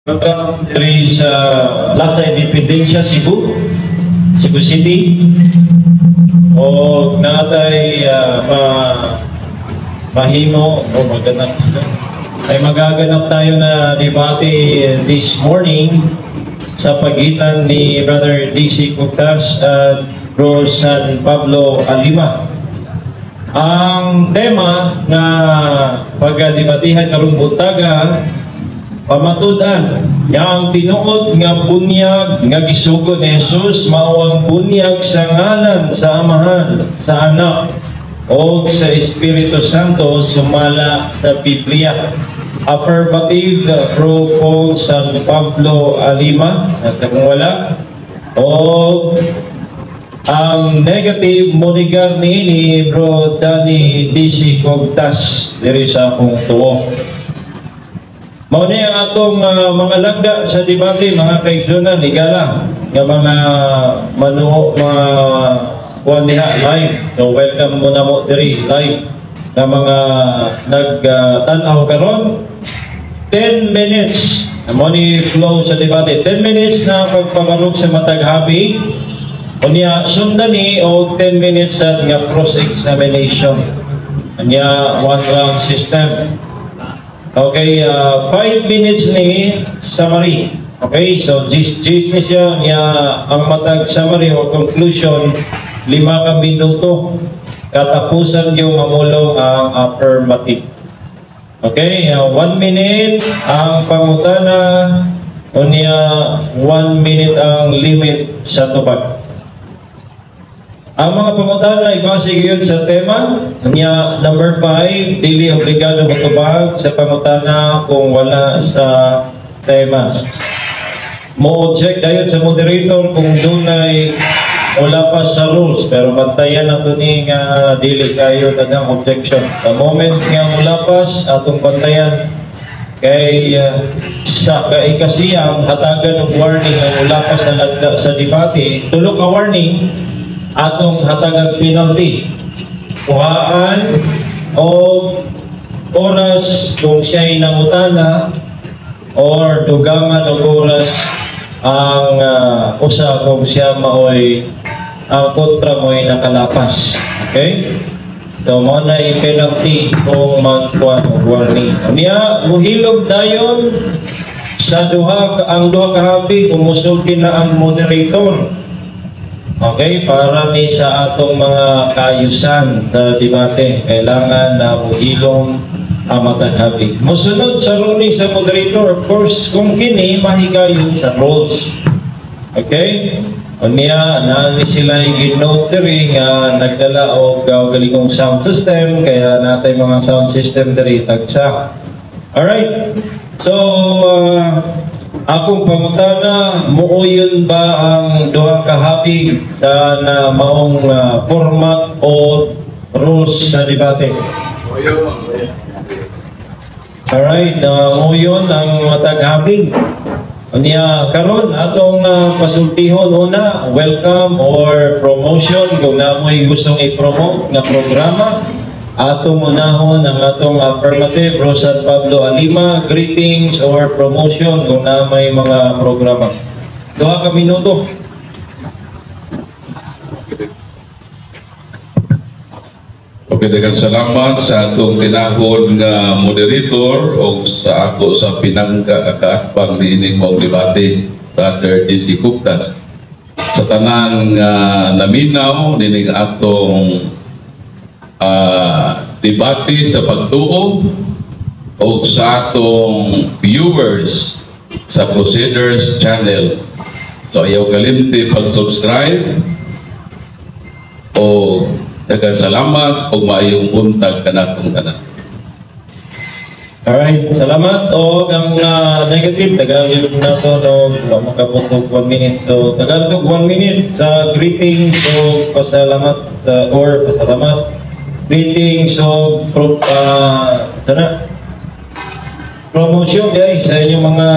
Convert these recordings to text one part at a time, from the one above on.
Welcome diri sa Plaza Independencia, Cebu, Cebu City. O natay mahimo o maganap ay magaganap tayo na debate this morning sa pagitan ni Brother DC Cugtas at Bro San Pablo Alima. Ang tema nga pagdebatihan karong buntaga, pamatud-an nga ang tinuod nga bunyag nga gisugod ni Jesus mao ang bunyag sa ngalan sa Amahan, sa Anak o sa Espiritu Santo sumala sa Biblia. Affirmative, Bro Paul San Pablo Alima, nasa kung wala. O ang negative, monigar ni Bro Danny DC Cogtas diri sa akong tuo. Mao ni ang atong mga lagda sa debate, mga kaigsunan, higala nga mga manuo, mga kuan diha live. So welcome muna mo diri live nga mga nagtan-aw karon. 10 minutes mao ni flow sa debate. 10 minutes na pagpabarog sa matag habi. Unya sundan ni og 10 minutes sa nga cross examination. Unya one round system. Okay, 5 minutes ni summary. Okay, so gist gist ni siya niya ang matag summary o conclusion, 5 ka minuto. Katapusan yung mamulong ang affirmative. Okay, 1 minute ang pangutana, unya 1 minute ang limit sa tubag. Ang mga pangutana ay base gyud sa tema. Nya number 5, dili obligado motubag sa pangutana kung wala sa tema. Mo-object dayon sa moderator kung dunay wala pa sa rules, pero bantayan nato ni nga dili kayo daghang objection. The moment nga mulapas, atong bantayan kay sa kaikasiyam hatagan og warning ang mulapas sa lagda sa debate, tulo ka warning, atong hatagan penalty, kuhaan o oras kung siya'y nangutana or dugangan og oras ang usa kung siya maoy ang kontra mo'y nakalapas. Okay? So, mao na i-penalty kung magkuhan og warning. Unya, muhilom dayon sa duha ang duha ka habi kung musulti na ang moderator. Okay, para ni sa atong mga kaayusan sa debate, kailangan na muhilom ang matag habi. Musunod sa ruling sa moderator, of course, kung kini mahigayon sa rules. Okay? Unya, naa ni sila ginote diri nga nagdala og kaugalingong sound system, kaya natay mga sound system diri tagsa. Alright. So, akong pangutana, muuyon ba ang duha ka habig sa na maong format o rules sa debate? Alright, muuyon ang matag habig. Unya karon atong pasultihon una, welcome or promotion kung namoy gustong i-promote nga programa. Atong unahon ang atong affirmative, Rosan Pablo Alima, greetings or promotion kung na may mga programa. 2 ka minuto. Okay, daghang salamat sa atong tinahod nga moderator o sa ako sa pinangka kaatbang niining maong debate, Brother DC Cugtas. Sa tanan nga naminaw nining atong debate sa pagtuo o sa atong viewers sa Crusaders Channel. So ayaw kalimti pag-subscribe o daghang salamat ug maayong buntag kanatong tanan. Alright, salamat. O ang negative, Tagalog na to, no, wa makabot og 1 minute. So, Tagalog 1 minute sa greetings o pasalamat or pasalamat. Greetings o sana promotion guys sa inyong mga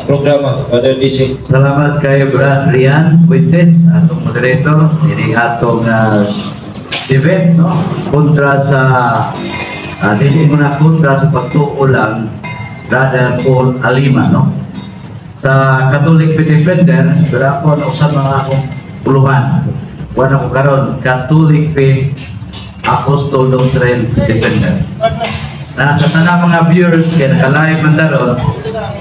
programa, Brother DC. Salamat kay Brad Rian Fuentes, atong moderator, ini atong event, no? Kontra sa dili mo na kontra sa pagtuo lang, Brother Paul Alima, no? Sa Catholic Faith Defender, pero ako nausab mga akong puluhan. Wala ko karon Catholic Faith Apostle Doctrine Defender. Na sa tanang mga viewers kay naka-live man daron,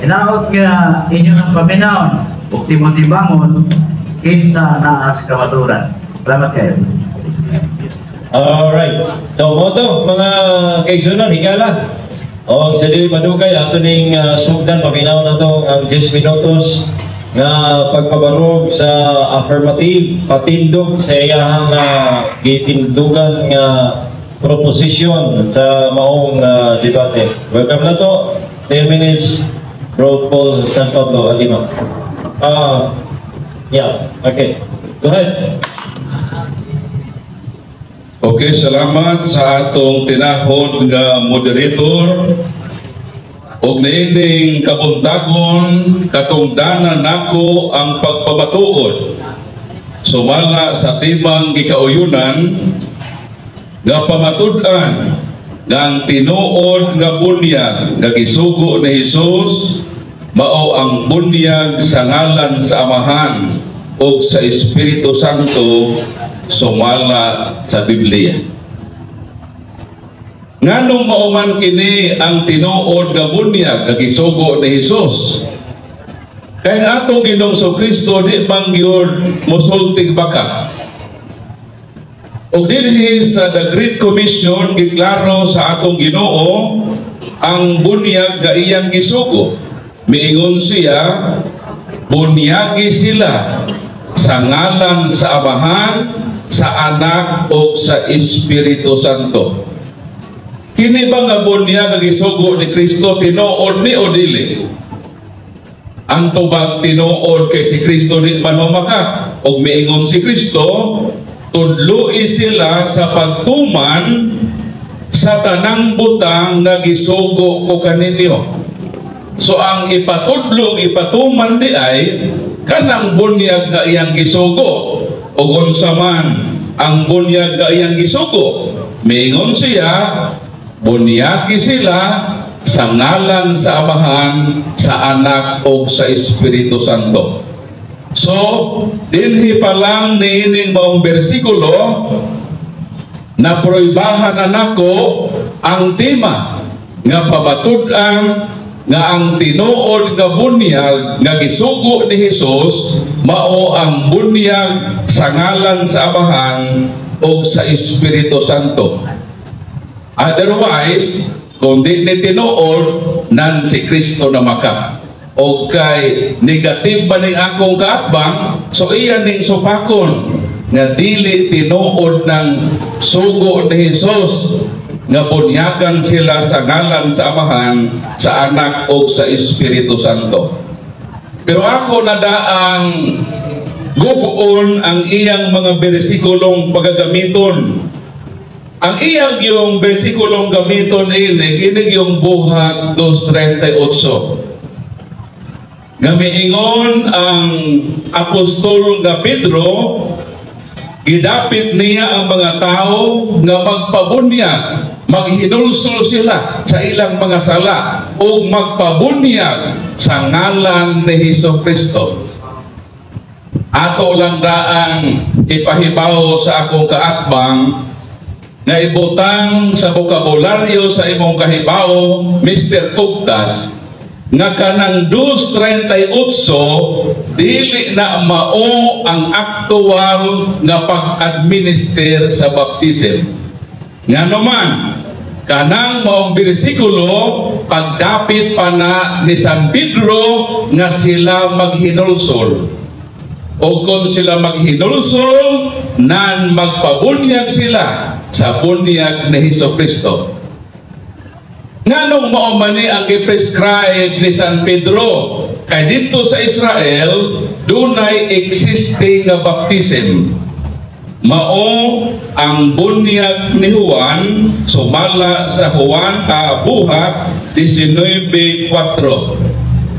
hinaot nga inyo ng paminawon ug Timothy bangon kinsa naa sa kamatuoran. Salamat kayo. Alright. So, mao to, mga kaigsunan, higala. O, sa dili madugay, ato ning sugdan, paminaw na to ang 10 minutos nga pagpabarog sa affirmative, patindog sa iyahang gitindugan nga proposition sa maong debate. Welcome na to. 10 minutes, Bro Paul San Pablo, Alima. Yeah, okay. Go ahead. Okay, salamat sa atong tinahod nga moderator. Og niining kabuntagon, katungdanan nako ang pagpamatuod sumala sa timang gikauyunan nga pamatud-an nga ang tinuod nga bunyag nga gisugo ni Hesus mao ang bunyag sa ngalan sa Amahan ug sa Espiritu Santo sumala sa Biblia. Nganong mao man kini ang tinuod nga bunyag nga gisugo ni Hesus? Kay ang atong Ginoong Kristo di man gyud mosultig baka. Ug dinhi sa The Great Commission, giklaro sa atong Ginoo ang bunyag nga iyang gisugo. Miingon siya, "Bunyagi sila sa ngalan sa Amahan, sa Anak ug sa Espiritu Santo." Kini ba nga bunyag nga gisugo ni Kristo, tinuod ni o dili? Ang tubag tinuod kay si Kristo di man mamaka? Ug miingon si Kristo, "Tudloi sila sa pagtuman sa tanang butang nga gisugo ko kaninyo." So ang ipatudlo, ipatuman di ay kanang bunyag nga iyang gisugo. Ug unsa man ang bunyag nga iyang gisugo? Miingon siya, "Bunyagi sila sa ngalan sa Amahan, sa Anak ug sa Espiritu Santo." So, dinhi pa lang niining maong bersikulo, na proibahan na nako ang tema nga pamatud-an nga ang tinuod nga bunyag nga gisugo ni Hesus mao ang bunyag sa ngalan sa Amahan ug sa Espiritu Santo. Otherwise, kung di ni tinuod, nan si Kristo na maka. O kay negative ba ning akong kaatbang, so iyan ning supakon nga dili tinuod ng sugo ni Hesus nga bunyagan sila sa ngalan sa Amahan, sa Anak o sa Espiritu Santo. Pero ako nadaang gubuon ang iyang mga bersikulong pagagamiton. Ang iyang yung bersikulong gamiton ini, kini yung Buhat 2.38. Nga miingon ang apostol nga Pedro, gidapit niya ang mga tao nga magpabunyag, maghinulsol sila sa ilang mga sala o magpabunyag sa ngalan ni Hesus Kristo. Ato lang daang ipahibaw sa akong kaatbang nga ibutang sa bokabularyo sa imong kahibaw, Mr. Cugtas, nga kanang 2.38 dili na mao ang aktual nga pag-administer sa baptism. Ngano man, kanang maong bersikulo pagdapit pa na ni San Pedro nga sila maghinulsol. O kung sila maghinulsol, nan magpabunyag sila sa bunyag ni Hesus Kristo. Nganong mao man ni ang gi-prescribe ni San Pedro? Kay dito sa Israel, dunay existing nga baptism. Mao ang bunyag ni Juan sumala sa Juan Buhat 19.4.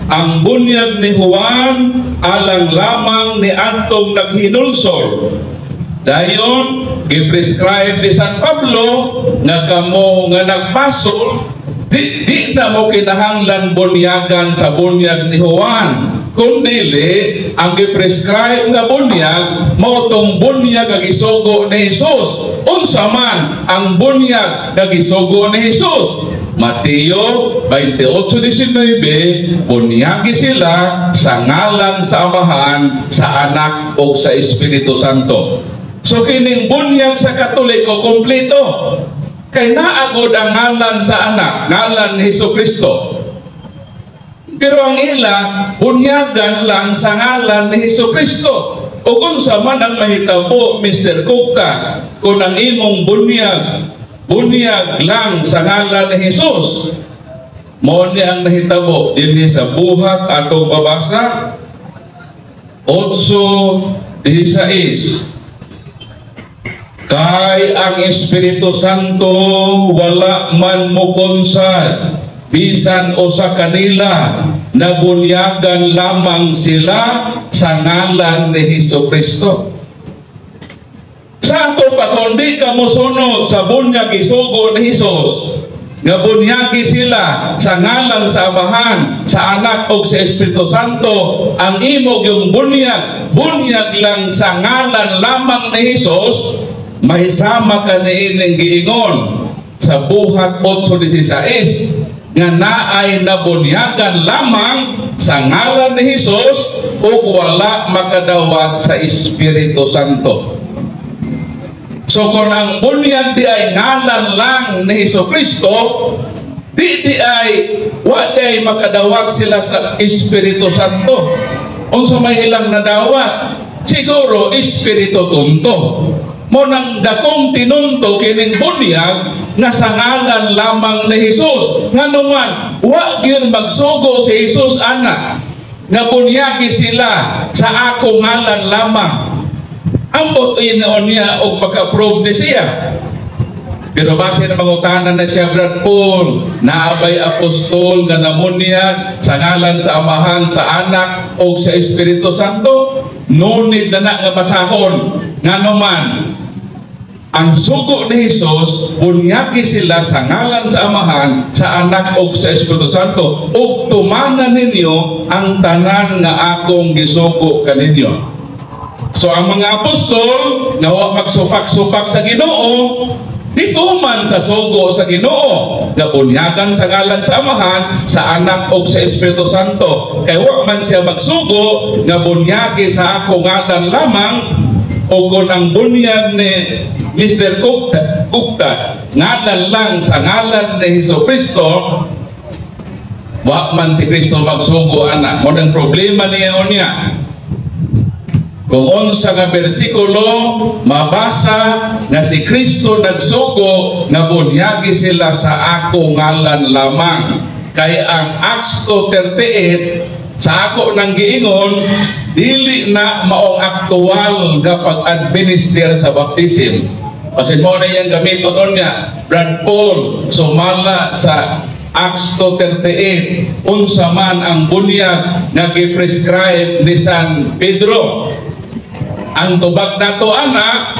Ang bunyag ni Juan alang lamang ni adtong naghinulsol. Dayon, gi-prescribe ni San Pablo nga kamo nga nagbasol, Di na mo kinahanglan bunyagan sa bunyag ni Juan. Kung dili, ang gi-prescribe nga bunyag mao tong bunyag nga gisugo ni Jesus. Unsa man ang bunyag nga gisugo ni Jesus? Mateo 28:19, bunyagi sila sa ngalan sa Amahan, sa Anak ug sa Espiritu Santo. So kining bunyag sa Katoliko, kompleto. Kay naa gud ang ngalan sa Anak, ngalan ni Hesus Kristo. Pero ang ila, bunyagan lang sa ngalan ni Hesus Kristo. O kung unsa man ang mahitabo, Mr. Kuktas, kung ang imong bunyag, bunyag lang sa ngalan ni Jesus? Mao ni ang nahitabo dinhi sa Buhat, atong babasa 8:16. Kay ang Espiritu Santo wala man mukonsad bisan usa kanila, nabunyagan lamang sila sa ngalan ni Hesus Kristo. Sa ato pa, kung di ka mosunod sa bunyag isugo ni Hesus nga bunyagi sila sa ngalan sa Amahan, sa Anak ug sa Espiritu Santo, ang imo yung bunyag, bunyag lang sa ngalan lamang ni Hesus, mahisama ka niining giingon sa Buhat 8:16 nga naay nabunyagan lamang sa ngalan ni Hesus ug wala makadawat sa Espiritu Santo. So kung ang bunyag di ay ngalan lang ni Hesus Kristo, di di ay wa di ay makadawat sila sa Espiritu Santo. Unsa may ilang nadawat? Siguro Espiritu Tunto. Mao nang dakong tinunto kining bunyag nga sa ngalan lamang ni Jesus. Ngano man, wa gyud magsugo si Jesus ana nga bunyagi sila sa ako ngalan lamang. Ambot inoon niya og maka-prove ni siya. Pero base na mangutana na siya, Brad Paul, naa bay apostol nga namunyag sa ngalan sa Amahan, sa Anak o sa Espiritu Santo? No need na na nga basahon. Ngano man, ang sugo ni Jesus, bunyagi sila sa ngalan sa Amahan, sa Anak o sa Espiritu Santo, ug tumanan ninyo ang tanan nga akong gisugo kaninyo. So ang mga apostol nga wa magsupak-supak sa Ginoo, dituman sa sugo sa Ginoo nga bunyagan sa ngalan sa Amahan, sa Anak ug sa Espiritu Santo. Kay wa man siya magsugo nga bunyagi sa ako ngalan lamang. O kung ang bunyag ni Mr. Kuktas ngalan lang sa ngalan ni Hesus Kristo, wa man si Kristo magsugo ana. Mao nang problema niya unya. Kung unsa nga bersikulo mabasa nga si Kristo nagsugo nga bunyagi sila sa ako ngalan lamang? Kay ang Acts 2:38, sa ako nang giingon, dili na maong aktual nga pag-administer sa baptism. Kasi mao na iyang gamiton niya, Brad Paul, sumala sa Acts 2:38, unsa man ang bunyag nga gi-prescribe ni San Pedro? Ang tubag nato ana,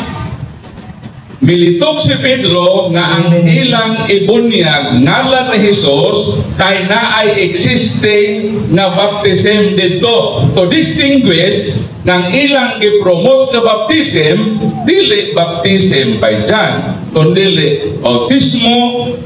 militok si Pedro nga ang ilang ibunyag ngalan ni Jesus kay naay existing nga baptism didto, to distinguish ng ilang gipromote nga baptism, dili baptism by John kundili bautismo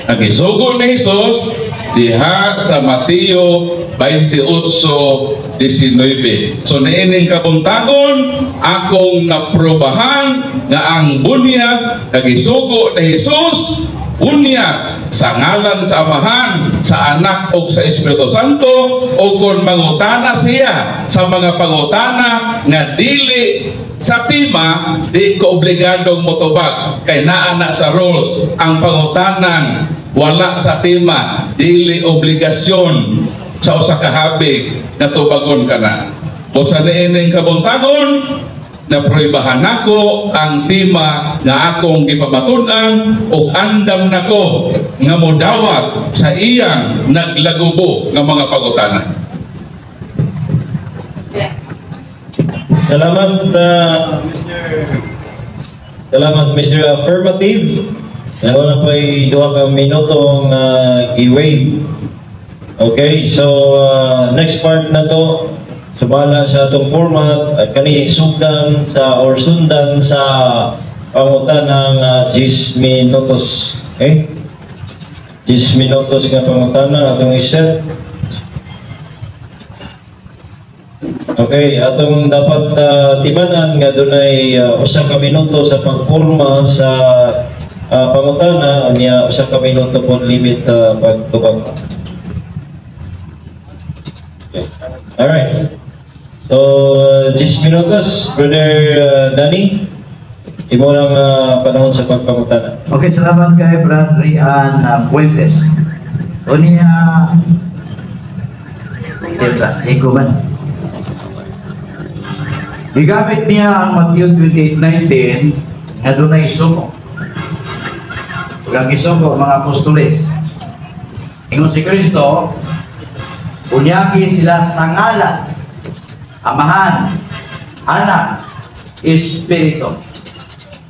ang gisugo ni Jesus diha sa Mateo 28:19. So niining kabuntagon, akong naprobahan nga ang bunyag nga gisugo ni Jesus, bunyag sa ngalan sa Amahan, sa Anak ug sa Espiritu Santo. O kung mangutana siya sa mga pangutana nga dili sa tema, di ko obligadong motubag kay naa na sa rules, ang pangutanang wala sa tema, dili obligasyon sa usa ka habig nga tubagon kana. O sa niining kabuntagon, naproibahan nako ang tema nga akong gipamatud-an ug andam nako nga modawat sa iyang naglagubo nga mga pangutana. Salamat, Mr. Salamat, Mr. Affirmative. Wala pa 2 ka minuto nga gi-wave. Okay, so next part na to, sumala sa atong format at kani sugdan sa or sundan sa pangutana nga 10 minutos. Okay? 10 minutos nga pangutana atong iset. Okay, atong dapat tibanan nga dunay 1 ka minuto sa pagporma sa pangutana, unya 1 ka minuto po limit sa pagtubag. Okay. Alright. So, 10 minutos, Brother Danny. Imo lang panahon sa pagpangutana. Okay, salamat kay Brad Rian Fuentes. Unya, Tita, ikaw man. Gigamit niya ang Matthew 28:19 nga dunay suko. Ug ang gisugo mga apostoles. Ingon si Kristo, bunyagi sila sa ngalan, Amahan, Anak, Espiritu.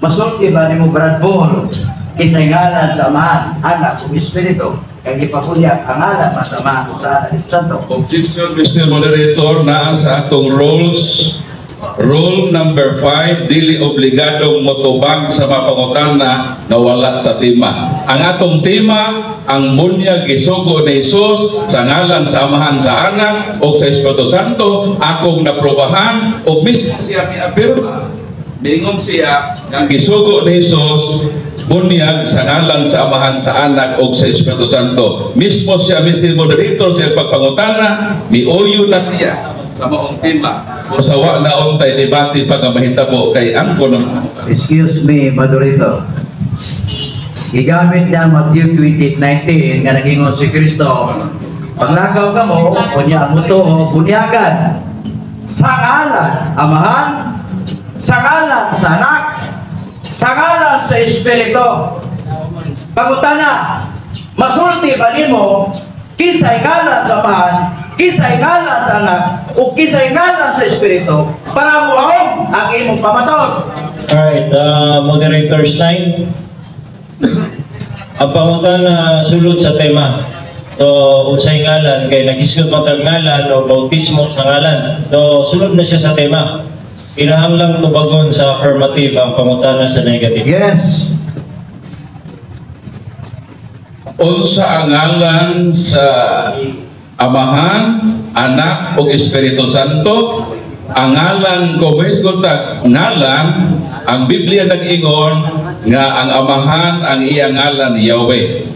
Masulti ba nimo, Brad Paul, kinsay ngalan sa Amahan, Anak, ug Espiritu? Kay gipabunyag ang ngalan sa Amahan ug sa Anak ug Santo. Objection, Mr. Moderator, naa sa atong rules. Rule number 5, dili obligadong motubag sa mga pangutana nga wala sa tema. Ang atong tema, ang bunyag gisugo ni Jesus sa ngalan sa Amahan, sa Anak ug sa Espiritu Santo, akong naprobahan ug mismo siya miapirma. Miingon siya nga gisugo ni Jesus bunyag sa ngalan sa Amahan, sa Anak ug sa Espiritu Santo. Mismo siya, Mr. Moderator, sa pagpangutana, miuyo na siya sa maong tema. So sa wa na untay debate pa nga mahitabo kay angko ng Excuse me, moderator. Gigamit niya ang Matthew 28:19 nga nagingon si Kristo, "Paglakaw kamo, unya ang mutuo, bunyagan sa ngalan Amahan, sa ngalan sa Anak, sa ngalan sa Espiritu." Pangutana, masulti ba nimo kinsay ngalan sa Amahan, kinsay ngalan sa Anak, o kinsay ngalan sa Espiritu para moahom ang imong pamatuod? Alright, moderator's time. Ang pangutana sulod sa tema. So, unsay ngalan kay naghisgot man tag ngalan o bautismo sa ngalan. So, sulod na siya sa tema. Kinahanglang tubagon sa affirmative ang pangutana sa negative. Yes. Unsa ang ngalan sa Amahan, Anak ug Espiritu Santo? Ang ngalan ko mismo tag ngalan, ang Biblia nag-ingon nga ang Amahan, ang iya ngalan Yahweh.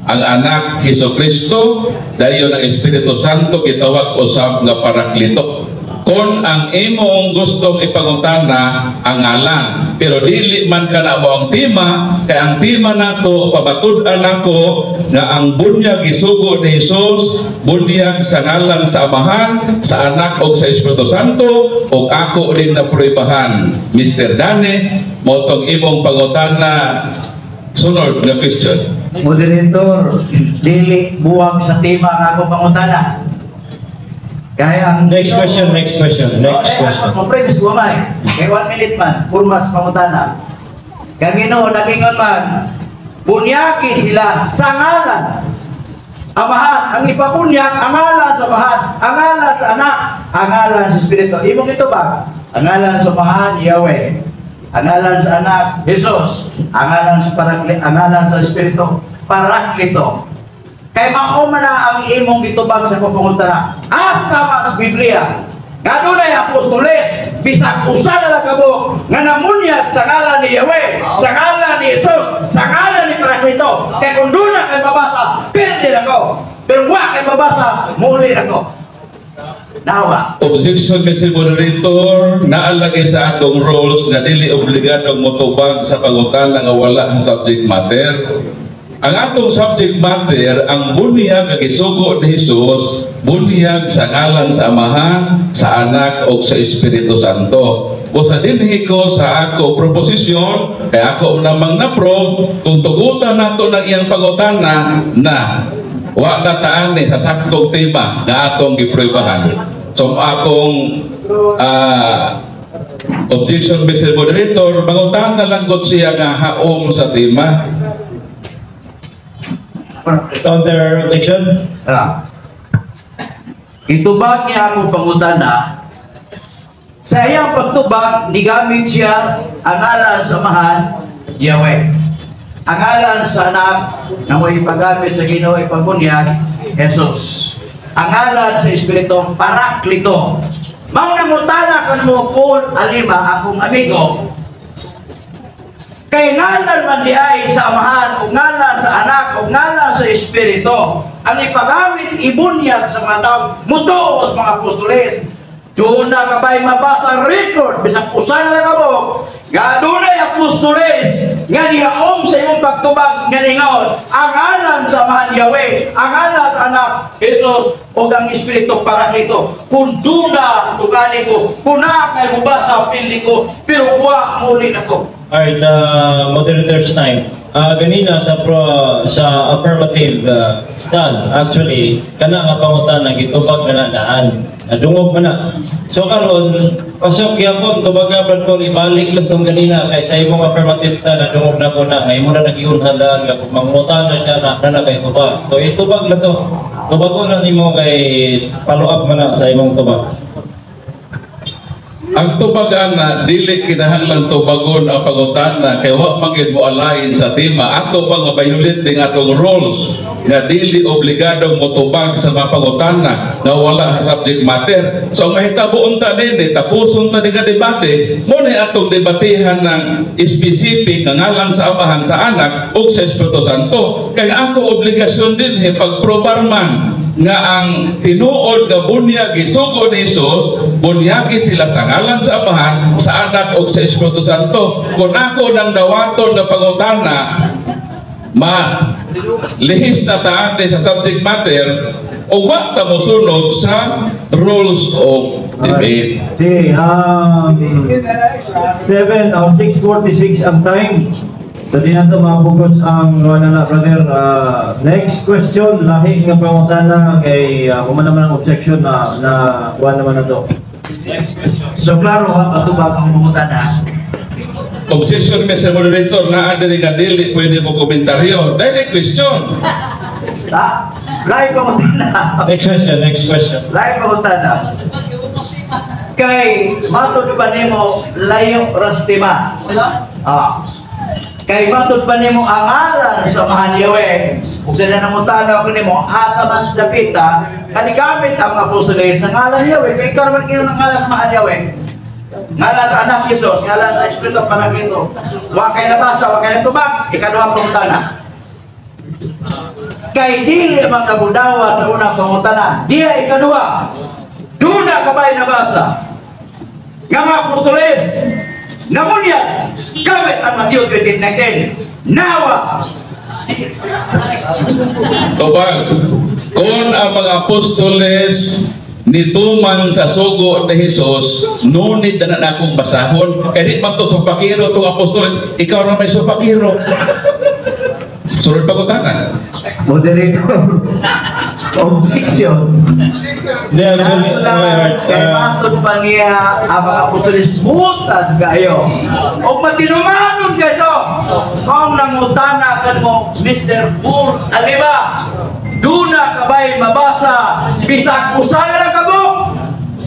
Ang Anak Hesus Kristo, dayon ang Espiritu Santo gitawag usab nga Paraklito. Kon ang imong gustong ipangutana ang ngalan, pero dili man kana mo ang tema, kay ang tema nato pamatud-an nako nga ang bunyag gisugo ni Jesus bunyag sa ngalan sa Amahan, sa Anak ug sa Espiritu Santo, ug ako ning napruebahan. Mr. Dane, mao tong imong pangutana, sunod nga question. Moderator, dili buwag sa tema ang akong pangutana. Kaya ang Next question, next question, next question. Ako premise ko may. Kay 1 minute man, purmas pangutana. Kay Ginoo nagingon man, bunyagi sila sa ngalan Amahan, ang ipabunyag, ang ngalan sa Amahan, ang ngalan sa Anak, ang ngalan sa Espiritu. Imong ito ba? Ang ngalan sa Amahan, Yahweh. Ang ngalan sa Anak, Jesus. Ang ngalan sa Parakli, ang ngalan sa Espiritu, Paraklito. Kay mao man na ang imong gitubag sa pangutana. Asa man sa Biblia nga dunay apostoles, bisag usa na lang kamo nga namunyag sa ngalan ni Yahweh, sa ngalan ni Jesus, sa ngalan ni Paraklito? Kay kung duna kay mabasa, pildi na ko. Pero wa kay mabasa, muli na ko. Nawa. Objection, Mr. Moderator, naalagay sa atong rules nga dili obligadong motubag sa pangutana nga wala sa subject matter. Ang atong subject matter, ang bunyag nga gisugo ni Jesus, bunyag sa ngalan sa Amahan, sa Anak o sa Espiritu Santo. O sa dinhi ko sa ako proposisyon, kay ako namang na-prove, kung tugutan nato ng iyang pangutana na wa na taan ni sa saktong tema nga atong gipruebahan. So akong objection, Mr. Moderator, mangutana lang gud siya nga haom sa tema. Counter objection? Ah. Itubag niya akong pangutana. Sa iyang pagtubag, nigamit siya ang ngalan sa Amahan, Yahweh. Ang ngalan sa Anak, na mo ipagamit sa Ginoo ipabunyag, Jesus. Ang ngalan sa Espiritu, Paraklito. Mao nangutana kanimo, Paul Alima, akong amigo, kay ngalan man di ay sa Amahan, o ngalan sa Anak, o ngalan sa Espiritu ang ipagamit, ibunyag sa mga tao, mutuo sa mga apostoles. Duna ka ba'y mabasa record, bisag usa lang mo, nga dunay apostoles, nga nihaom sa imong pagtubag, nga ningaon, ang ngalan sa Amahan Yahweh, ang ngalan sa Anak Jesus, o ang Espiritu Paraklito? Kung duna, tugani ko, kung naa kay mubasa, pili ko, pero kuha muli nako. Alright, moderator's time. Ganina sa affirmative stand, actually, kana nga pangutana gitubag na na daan. Nadungog man na. So karon, pasok gyapon tubaga, Brad Paul, ibalik lang tong ganina kay sa imong affirmative stand nadungog na ko na ngay mo na nagiunhan daan nga kung mangutana siya na na, na kay tubag. So itubag lang to. Tubagon na nimo kay follow up man na sa imong tubag. Ang tubag ana, dili kinahanglan tubagon ang pangutana kay wa man gyud mo alain sa tema. Ato pa nga violate ning atong rules nga dili obligadong motubag sa mga pangutana nga wala sa subject matter. So ang mahitabo unta dinhi, tapuson ta ni nga debate mo ni atong debatehan ng specific nga ngalan sa Amahan, sa Anak ug sa Espiritu Santo. Kay ako obligasyon dinhi pagprobar man nga ang tinuod nga bunyag gisugo ni Jesus, bunyagi sila sa ngalan sa Amahan, sa Anak ug sa Espiritu Santo. Kung ako nang dawaton nga pangutana, ma lihis na taan sa subject matter o wa ta mosunod sa rules of debate. Sige, 7 o 6:46 ang time. So di na ito mapugos ang wala na, brother. Next question, lahi nga pangutana kay human naman ang objection na na kuha naman na to. Next question. So klaro ha, patubag ang pangutana. Objection, Mr. Moderator, naa diri nga dili pwede mo komentaryo. Direct question. Ha? Lahi pangutana. Next question, next question. Lahi pangutana. Kay matod pa nimo layo ras tema? Ah. Kay matod pa nimo ang ngalan sa Amahan Yahweh. Ug sa nangutana ako nimo, asa man dapita kanigamit ang mga apostoles sa ngalan Yahweh? Kay ikaw naman ingon ang ngalan sa Amahan Yahweh. Ngalan sa Anak Jesus, ngalan sa Espiritu Paraklito. Wa kay nabasa, wa kay natubag, ikaduhang pangutana. Kay dili man kabudawat sa unang pangutana. Diya ikaduha. Duna ka ba'y nabasa nga mga apostoles namunyag gamit ang Matthew 28:19? Nawa. Tubag, kung ang mga apostoles nituman sa sugo ni Jesus, no need na na akong basahon. Kaya di man to supakiro itong apostoles, ikaw ra may supakiro. Sunod pangutana. Moderator. Objection. Hindi, actually, okay, right. Kay matod pa niya ang mga apostoles butan kayo. O matinumanon kayo. Kung nangutana kan mo, Mr. Bull Aliba, duna ka ba'y mabasa bisag usa lang kamo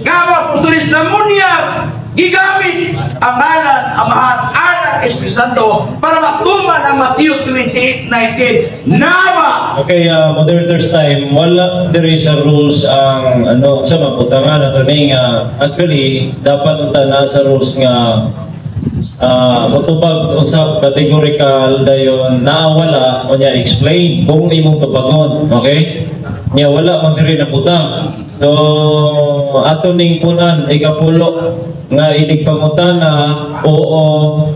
nga mga apostoles namunyag gigamit ang ngalan Amahan, Anak, Espiritu Santo para matuman ang Matthew 28:19? Nawa. Okay, moderator's time. Wala diri sa rules ang ano sa maputangan ato ni nga actually dapat unta na sa rules nga mutubag usab categorical, dayon naa wala, unya explain kung imong tubagon, okay? Nya wala man diri na butang. So ato ning punan ikapulo nga inig pangutana, oo,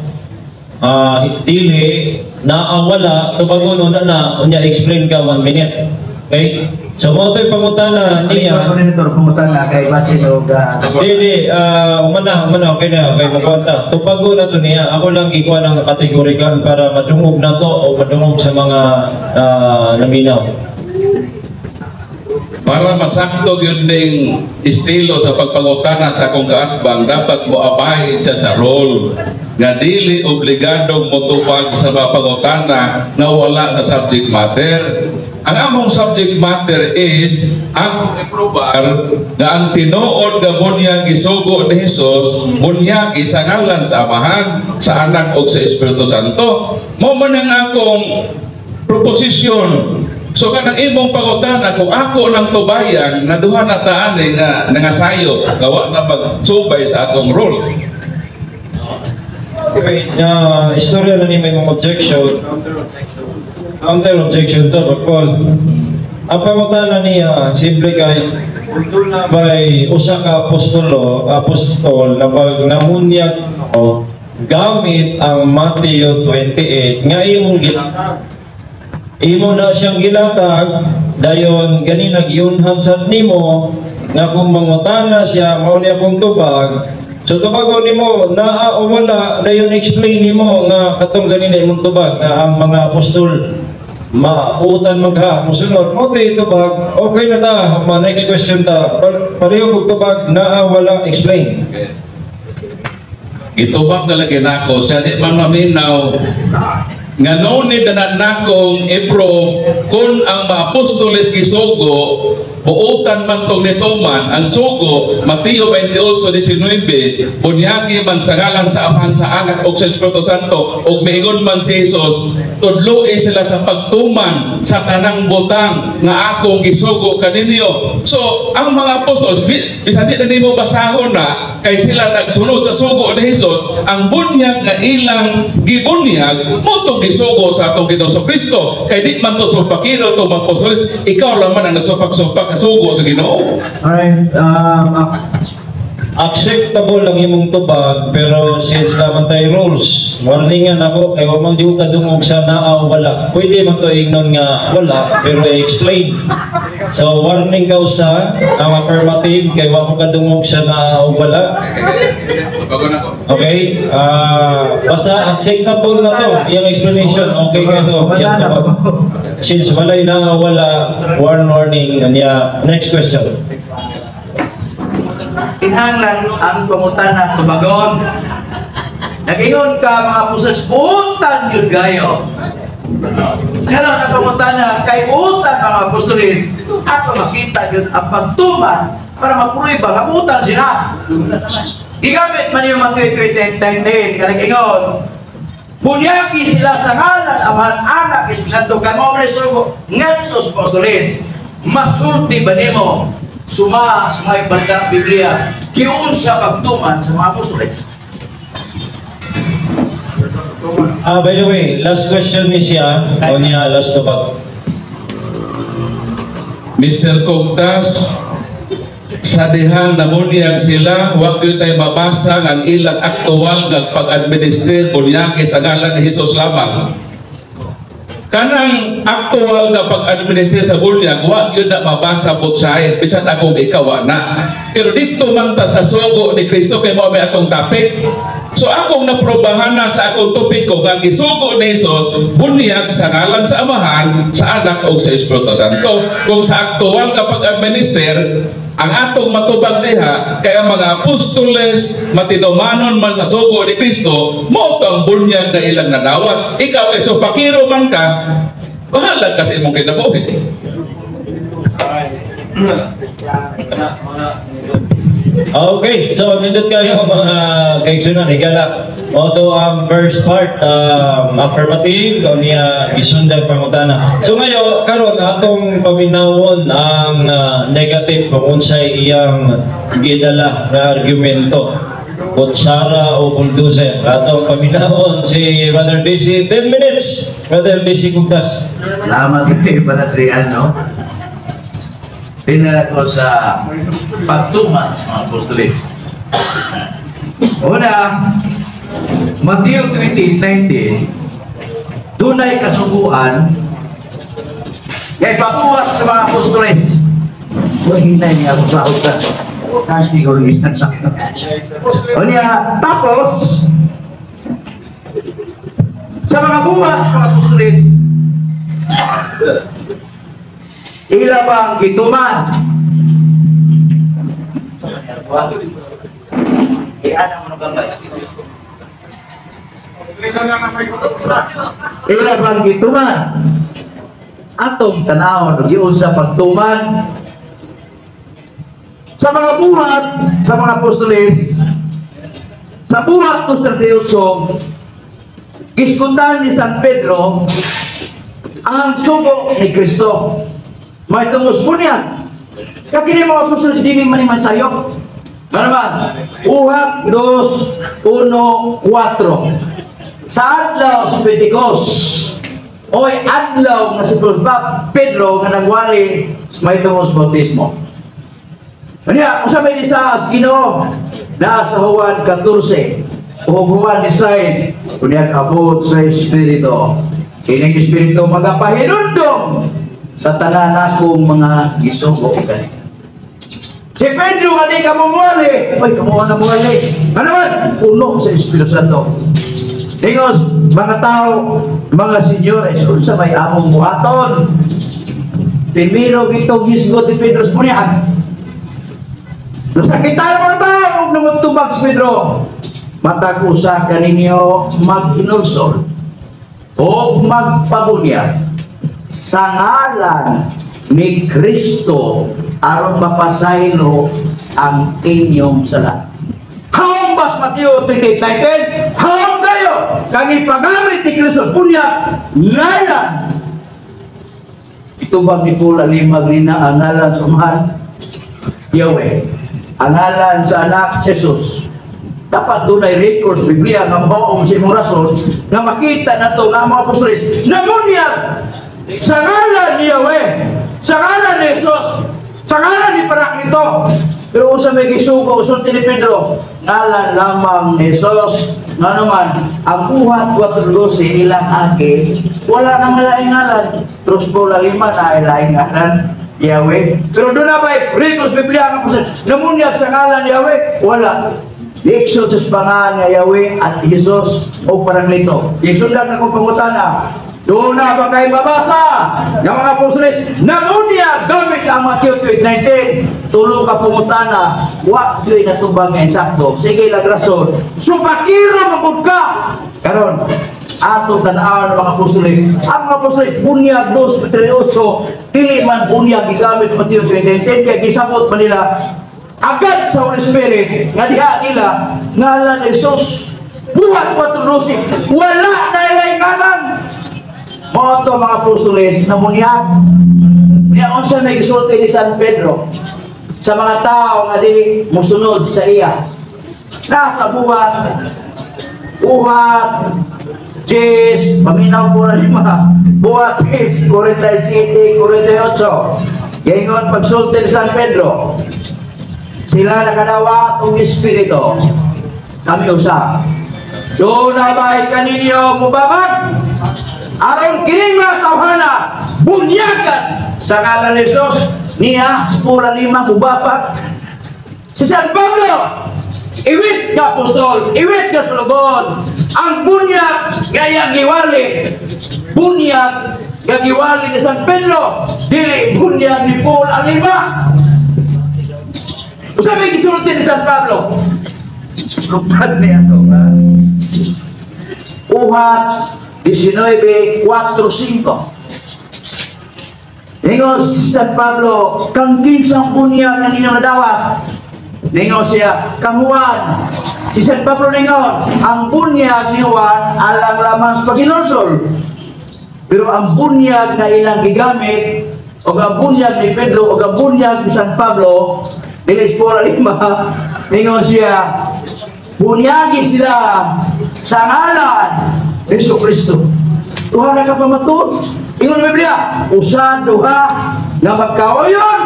dili, naa wala, tubagon una na, unya explain ka 1 minute. Okay? So mo to'y pangutana niya. Moderator, pangutana kay basin og Hindi, hindi. Umana, umana, okay na, okay, magkwanta. Tubago na to niya. Ako lang gikuha ng categorical para madungog na to o madungog sa mga naminaw. Para masakto yun ning estilo sa pagpangutana sa akong kaatbang, dapat mo abide siya sa rule nga dili obligadong motubag sa mga pangutana nga wala sa subject matter. Ang among subject matter is ang iprobar nga ang tinuod nga bunyag gisugo ni Jesus, bunyag sa ngalan sa Amahan, sa Anak ug sa Espiritu Santo. Mao man ang akong proposisyon. So kanang imong pangutana, kung ako nang tubayan na duha na taan eh, nga nangasayo gawa na magsubay sa atong role. Okay, na istorya na ni may mga objection. Counter objection to, Paul. Ang pangutana niya, simple kay, na by usa ka apostol na pag namunyag o gamit ang Matthew 28 nga imong gilatag. Imo na siyang gilatag, dayon gani nagyunhan sad nimo nga kung mangutana siya, mao niya kung tubag. So tubagon nimo naa o wala, dayon explain nimo nga katong ganina imong tubag nga ang mga apostol mautan magha musunod mo tay tubag, okay na ta. Ma next question ta. Pareho kog tubag, naa, wala, explain. Okay. Gitubag na lagi nako sa di man maminaw nga no need na nakong i-prove kung ang mga apostoles gisugo, buutan man tong nituman ang sugo. Mateo 28:19, bunyagi man sa ngalan sa Amahan, sa Anak ug sa Espiritu Santo, ug miingon man si Jesus, tudloi sila sa pagtuman sa tanang butang nga akong gisugo kaninyo. So ang mga apostoles, bisan di na nimo basahon na kay sila nagsunod sa sugo ni Jesus, ang bunyag nga ilang gibunyag mo tong gisugo sa atong Ginoong Kristo, kay di man to supakiro to mga apostoles. Ikaw lang man ang nasupak-supak sa sugo sa Ginoo. Alright, Acceptable ang imong tubag, pero since naman tayo rules, warningan ako kay wa man di ko kadungog sa naa o wala. Pwede man to ingnon nga wala, pero i-explain. So warning ka sa ang affirmative kay wa mo kadungog sa naa o wala. Bago na ko. Okay, basta acceptable na to iyang explanation, okay ka to iyang tubag. Since walay naa o wala, one warning niya. Next question. Kinahanglan ang pangutana tubagon. Nag-ingon ka mga apostoles, buutan yun gayo. Karon ang pangutana kay buutan mga apostoles, ato makita yun ang pagtuman para maprueba nga buutan sila. Gigamit man yung Matthew 28:19 ka nag-ingon, bunyagi sila sa ngalan Amahan, Anak, Espiritu Santo, kay mao man sugo ngadto sa apostoles. Masulti ba nimo suma sa mga banda Biblia giunsa pagtuman sa mga apostoles? By the way, last question ni siya, o niya last tubag. Mr. Cogtas, sa dihang namunyag sila, wag gyud tay mabasa ang ilang aktual nga pag-administer bunyagi sa ngalan ni Jesus lamang. Kanang aktual nga pag-administer sa bunyag, wag gyud na mabasa both side, bisan akong ikaw wa na. Pero dito man ta sa sugo ni Kristo kay mao may atong topic. So akong naprobahan na sa akong topiko nga gisugo ni Jesus bunyag sa ngalan sa Amahan, sa Anak ug sa Espiritu Santo. Kung sa aktual nga pag-administer, ang atong matubag diha kay ang mga apostoles matinumanon man sa sugo ni Kristo, mao to ang bunyag nga ilang nadawat. Ikaw kay supakiro man ka, bahala ka sa imong kinabuhi. Okay, so nindot kayo mga kaigsunan, higala. Oto ang first part, affirmative, o niya isundan pangutana. So ngayon, karon atong paminawon ang negative kung unsay iyang gidala na argumento. Kutsara o bulldozer. Atong paminawon si Brother DC, 10 minutes. Brother DC Cugtas. Salamat kay Brother Adrian, no? Tinala ko sa pagtuman sa mga apostoles. Una, Matthew 28:19, dunay kasuguan kay pabuhat sa mga apostoles. Huwag hinay niya ako sa uta. Kasi ko rin. O niya, tapos, sa mga buhat sa mga apostoles, ila bang gituman? Ila bang gituman? Atong tanawon ug giunsa pagtuman sa mga Buhat sa mga Apostoles. Sa Buhat 2:38, gisgutan ni San Pedro ang sugo ni Kristo. May tungos bunyag. Kakini mga apostoles, dili man man sayop. Ano naman? Buhat 2:1-4. Sa adlaw sa Pentecost, oy adlaw nga si Pedro nga nagwali may tungos bautismo. Kanya, usa may sa Ginoo naa sa Juan 14 o Juan 16, unya abot sa Espiritu. Kining Espiritu magapahinumdom sa tanan akong mga gisugo kani. Si Pedro nga di ka mumuali, ay kamo na muali. Ano man? Puno sa Espiritu Santo. Dingos, mga tao, mga senyores, unsa may among buhaton? Primero gitong gisgot ni Pedro sa bunyag. Nasakit tayo mga tao, ug nangutubag si Pedro. Matag usa kaninyo maghinulsol o magpabunyag sa ngalan ni Kristo aron mapasaylo ang inyong sala. Hambas Mateo 28:19, haom kayo kang ipagamit ni Kristo bunyag ngalan. Itubag ni Pula limag nina ang ngalan sa Amahan, Yahweh. Ang ngalan sa Anak, Jesus. Dapat doon ay records Biblia nga maong sa imong rason nga makita na to nga ang mga apostoles namunyag sa ngalan ni Yahweh, sa ngalan ni Jesus, sa ngalan ni Paraklito. Pero unsa may gisugo usulti ni Pedro? Ngalan lamang ni Jesus. Nga naman, ang Buhat 4:12 ilang agi, wala nang laing ngalan. Terus pula lima na laing ngalan. Yahweh. Pero doon na ba, records Biblia nga apostol, namunyag sa ngalan ni Yahweh? Wala. Gi-exalt sa pangalan nga Yahweh at Jesus o Paraklito. Isundan ako pangutana. Doon na ba kayo mabasa ng mga apostoles namunyag gamit ang Matthew 28:19? Tulo ka pangutana, wa gyud natubang nga insakto. Sige lang rason. Supakiro magud ka. Karon, ato tan-awon ng mga apostoles. Ang mga apostoles bunyag 2:38, dili man bunyag gigamit Matthew 28:19 kay gisabot man nila agad sa Holy Spirit nga diha nila ngalan ni Jesus. Buhat 4:12, wala na ilay ngalan. Mao to mga apostoles namunyag. Niya unsa may gisulti ni San Pedro sa mga tao nga dili mosunod sa iya? Nasa Buhat 10, paminaw po na lima. Buhat 10, 47, 48. Gaingon pagsulti ni San Pedro, sila nakadawat og Espiritu. Kami usa. Doon na ba'y kaninyo mubabag? Aron kining mga tawhana, bunyagan sa ngalan ni Jesus, niya, pura lima, mubabag. Si San Pablo, iwit nga apostol, iwit nga sulugon. Ang bunyag nga iyang giwali, bunyag nga giwali ni San Pedro, dili bunyag ni Paul Alima. Unsa may gisulti ni San Pablo? Lupad niya to. Ha? Buhat 19, 4, 5. Ningos si San Pablo, kang kinsang bunyag ang inyong nadawat? Ningon siya, kang Juan. Si San Pablo ningon, ang bunyag ni Juan alang lamang sa paghinulsol. Pero ang bunyag na ilang gigamit, o ang bunyag ni Pedro, o ang bunyag ni San Pablo, dili pura lima, ningon siya, bunyagi sila sa ngalan ni Jesu Kristo. Duha na ka pamatuod. Ingon ang Biblia, usa, duha, nga magkaoyon.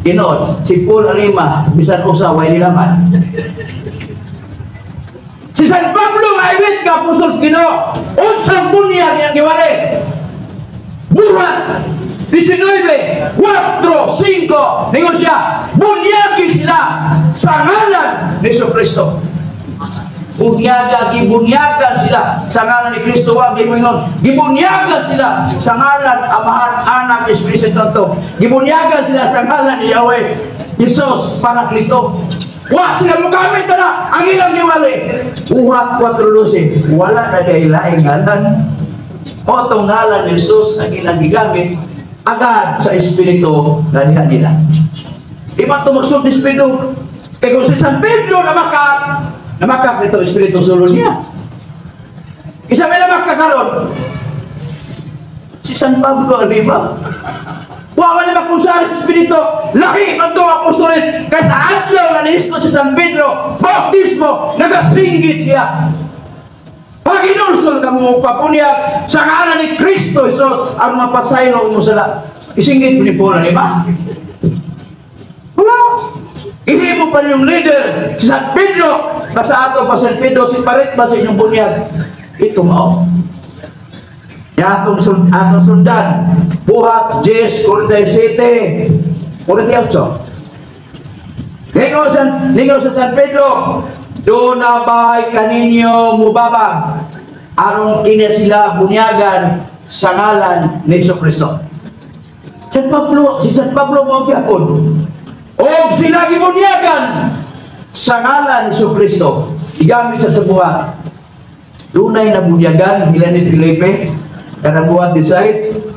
Ginod, si Paul Alima, bisan usa, way nilaman. Si San Pablo nga iwit nga apostol sa Ginoo, unsang bunyag iyang giwali? Buhat 19, 4, 5, ningon siya, bunyagi sila sa ngalan ni Jesu Kristo. Bunyaga, gibunyagan sila sa ngalan ni Kristo. Wa giingon, gibunyagan sila sa ngalan Amahan, Anak, Espiritu Santo. Gibunyagan sila sa ngalan ni Yahweh, Jesus, Paraklito. Wa sila mogamit na ang ilang giwali. Buhat 4:12, wala na kay laing ngalan. O itong ngalan ni Jesus ang ilang gigamit agad sa Espiritu na diha nila. Di man ito magsulti Espiritu. Kaya kung si San Pedro namakak, namakak nito Espiritu sulod niya. Isa may namakak karon. Si San Pablo Alima. Wa man makusar sa Espiritu. Lahi man to apostoles kay sa adlaw nga nihisgot si San Pedro, bautismo, nagasinggit siya. Paginulsol ka mo papunyag sa ngalan ni Kristo Jesus ang mapasaylo mo sala. Isinggit mo ni Paul, di ba? Wala. Hindi mo pa yung leader, si San Pedro. Basta ato pa San Pedro, si Parit ba sa inyong bunyag? Ito mao. Atong sundan. Buhat 10:47. 48. Lingaw sa San Pedro, doon na ba'y kaninyo mubabag aron kini sila bunyagan sa ngalan ni Jesu Kristo. San Pablo, si San Pablo mao gyapon. Og sila gibunyagan sa ngalan ni Jesu Kristo. Igamit sa buhat. Dunay na bunyagan nila ni Felipe kanang buhat 16.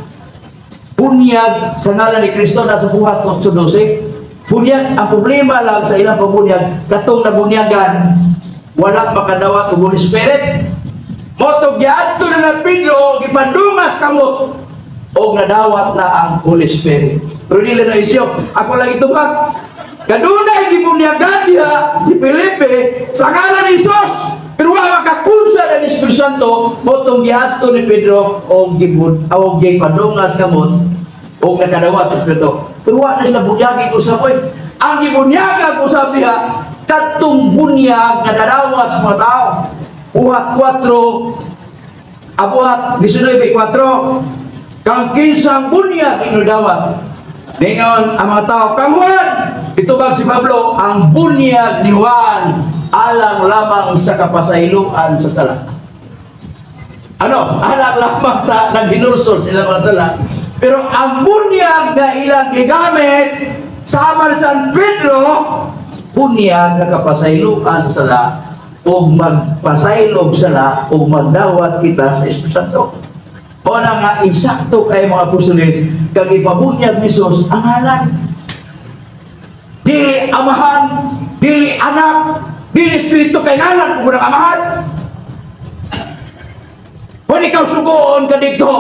Bunyag sa ngalan ni Kristo nasa buhat 8:12. Bunyag, ang problema lang sa ilang pabunyag, katong nabunyagan, wala makadawat og Holy Spirit. Motog giadto na ng Pedro, gipandungas kamot, og nadawat na ang Holy Spirit. Pero nila na isyo, ako lang itubag. Kadunay gibunyagan niya ni Felipe sa ngalan ni Jesus. Pero wala makakunsa ng Espiritu Santo, motong giadto ni Pedro og gibun og gipadungas kamot og nakadawat sa Espiritu. Pero wala na sila bunyagi ko sa koy. Ang gibunyagan ko sa diha, kadtong bunyag nga nadawat sa mga tao. Buhat 4, abuhat 19:4. Kang kinsang bunyag inudawat. Ningon ang mga tao, kang Juan, itubag si Pablo, ang bunyag ni Juan alang lamang sa kapasayloan sa sala. Ano? Alang lamang sa naghinulsol sila mga sala. Pero ang bunyag na ilang gigamit sama ni San Pedro, bunyag na kapasayloan sa sala o magpasaylog sala o magdawat kita sa Espiritu Santo. O na nga, insakto kay mga apostoles, kag ipabunyag ni Jesus ang ngalan. Dili amahan, dili anak, dili espiritu kay ngalan kung ang amahan. Kung ikaw sugoon ka dito,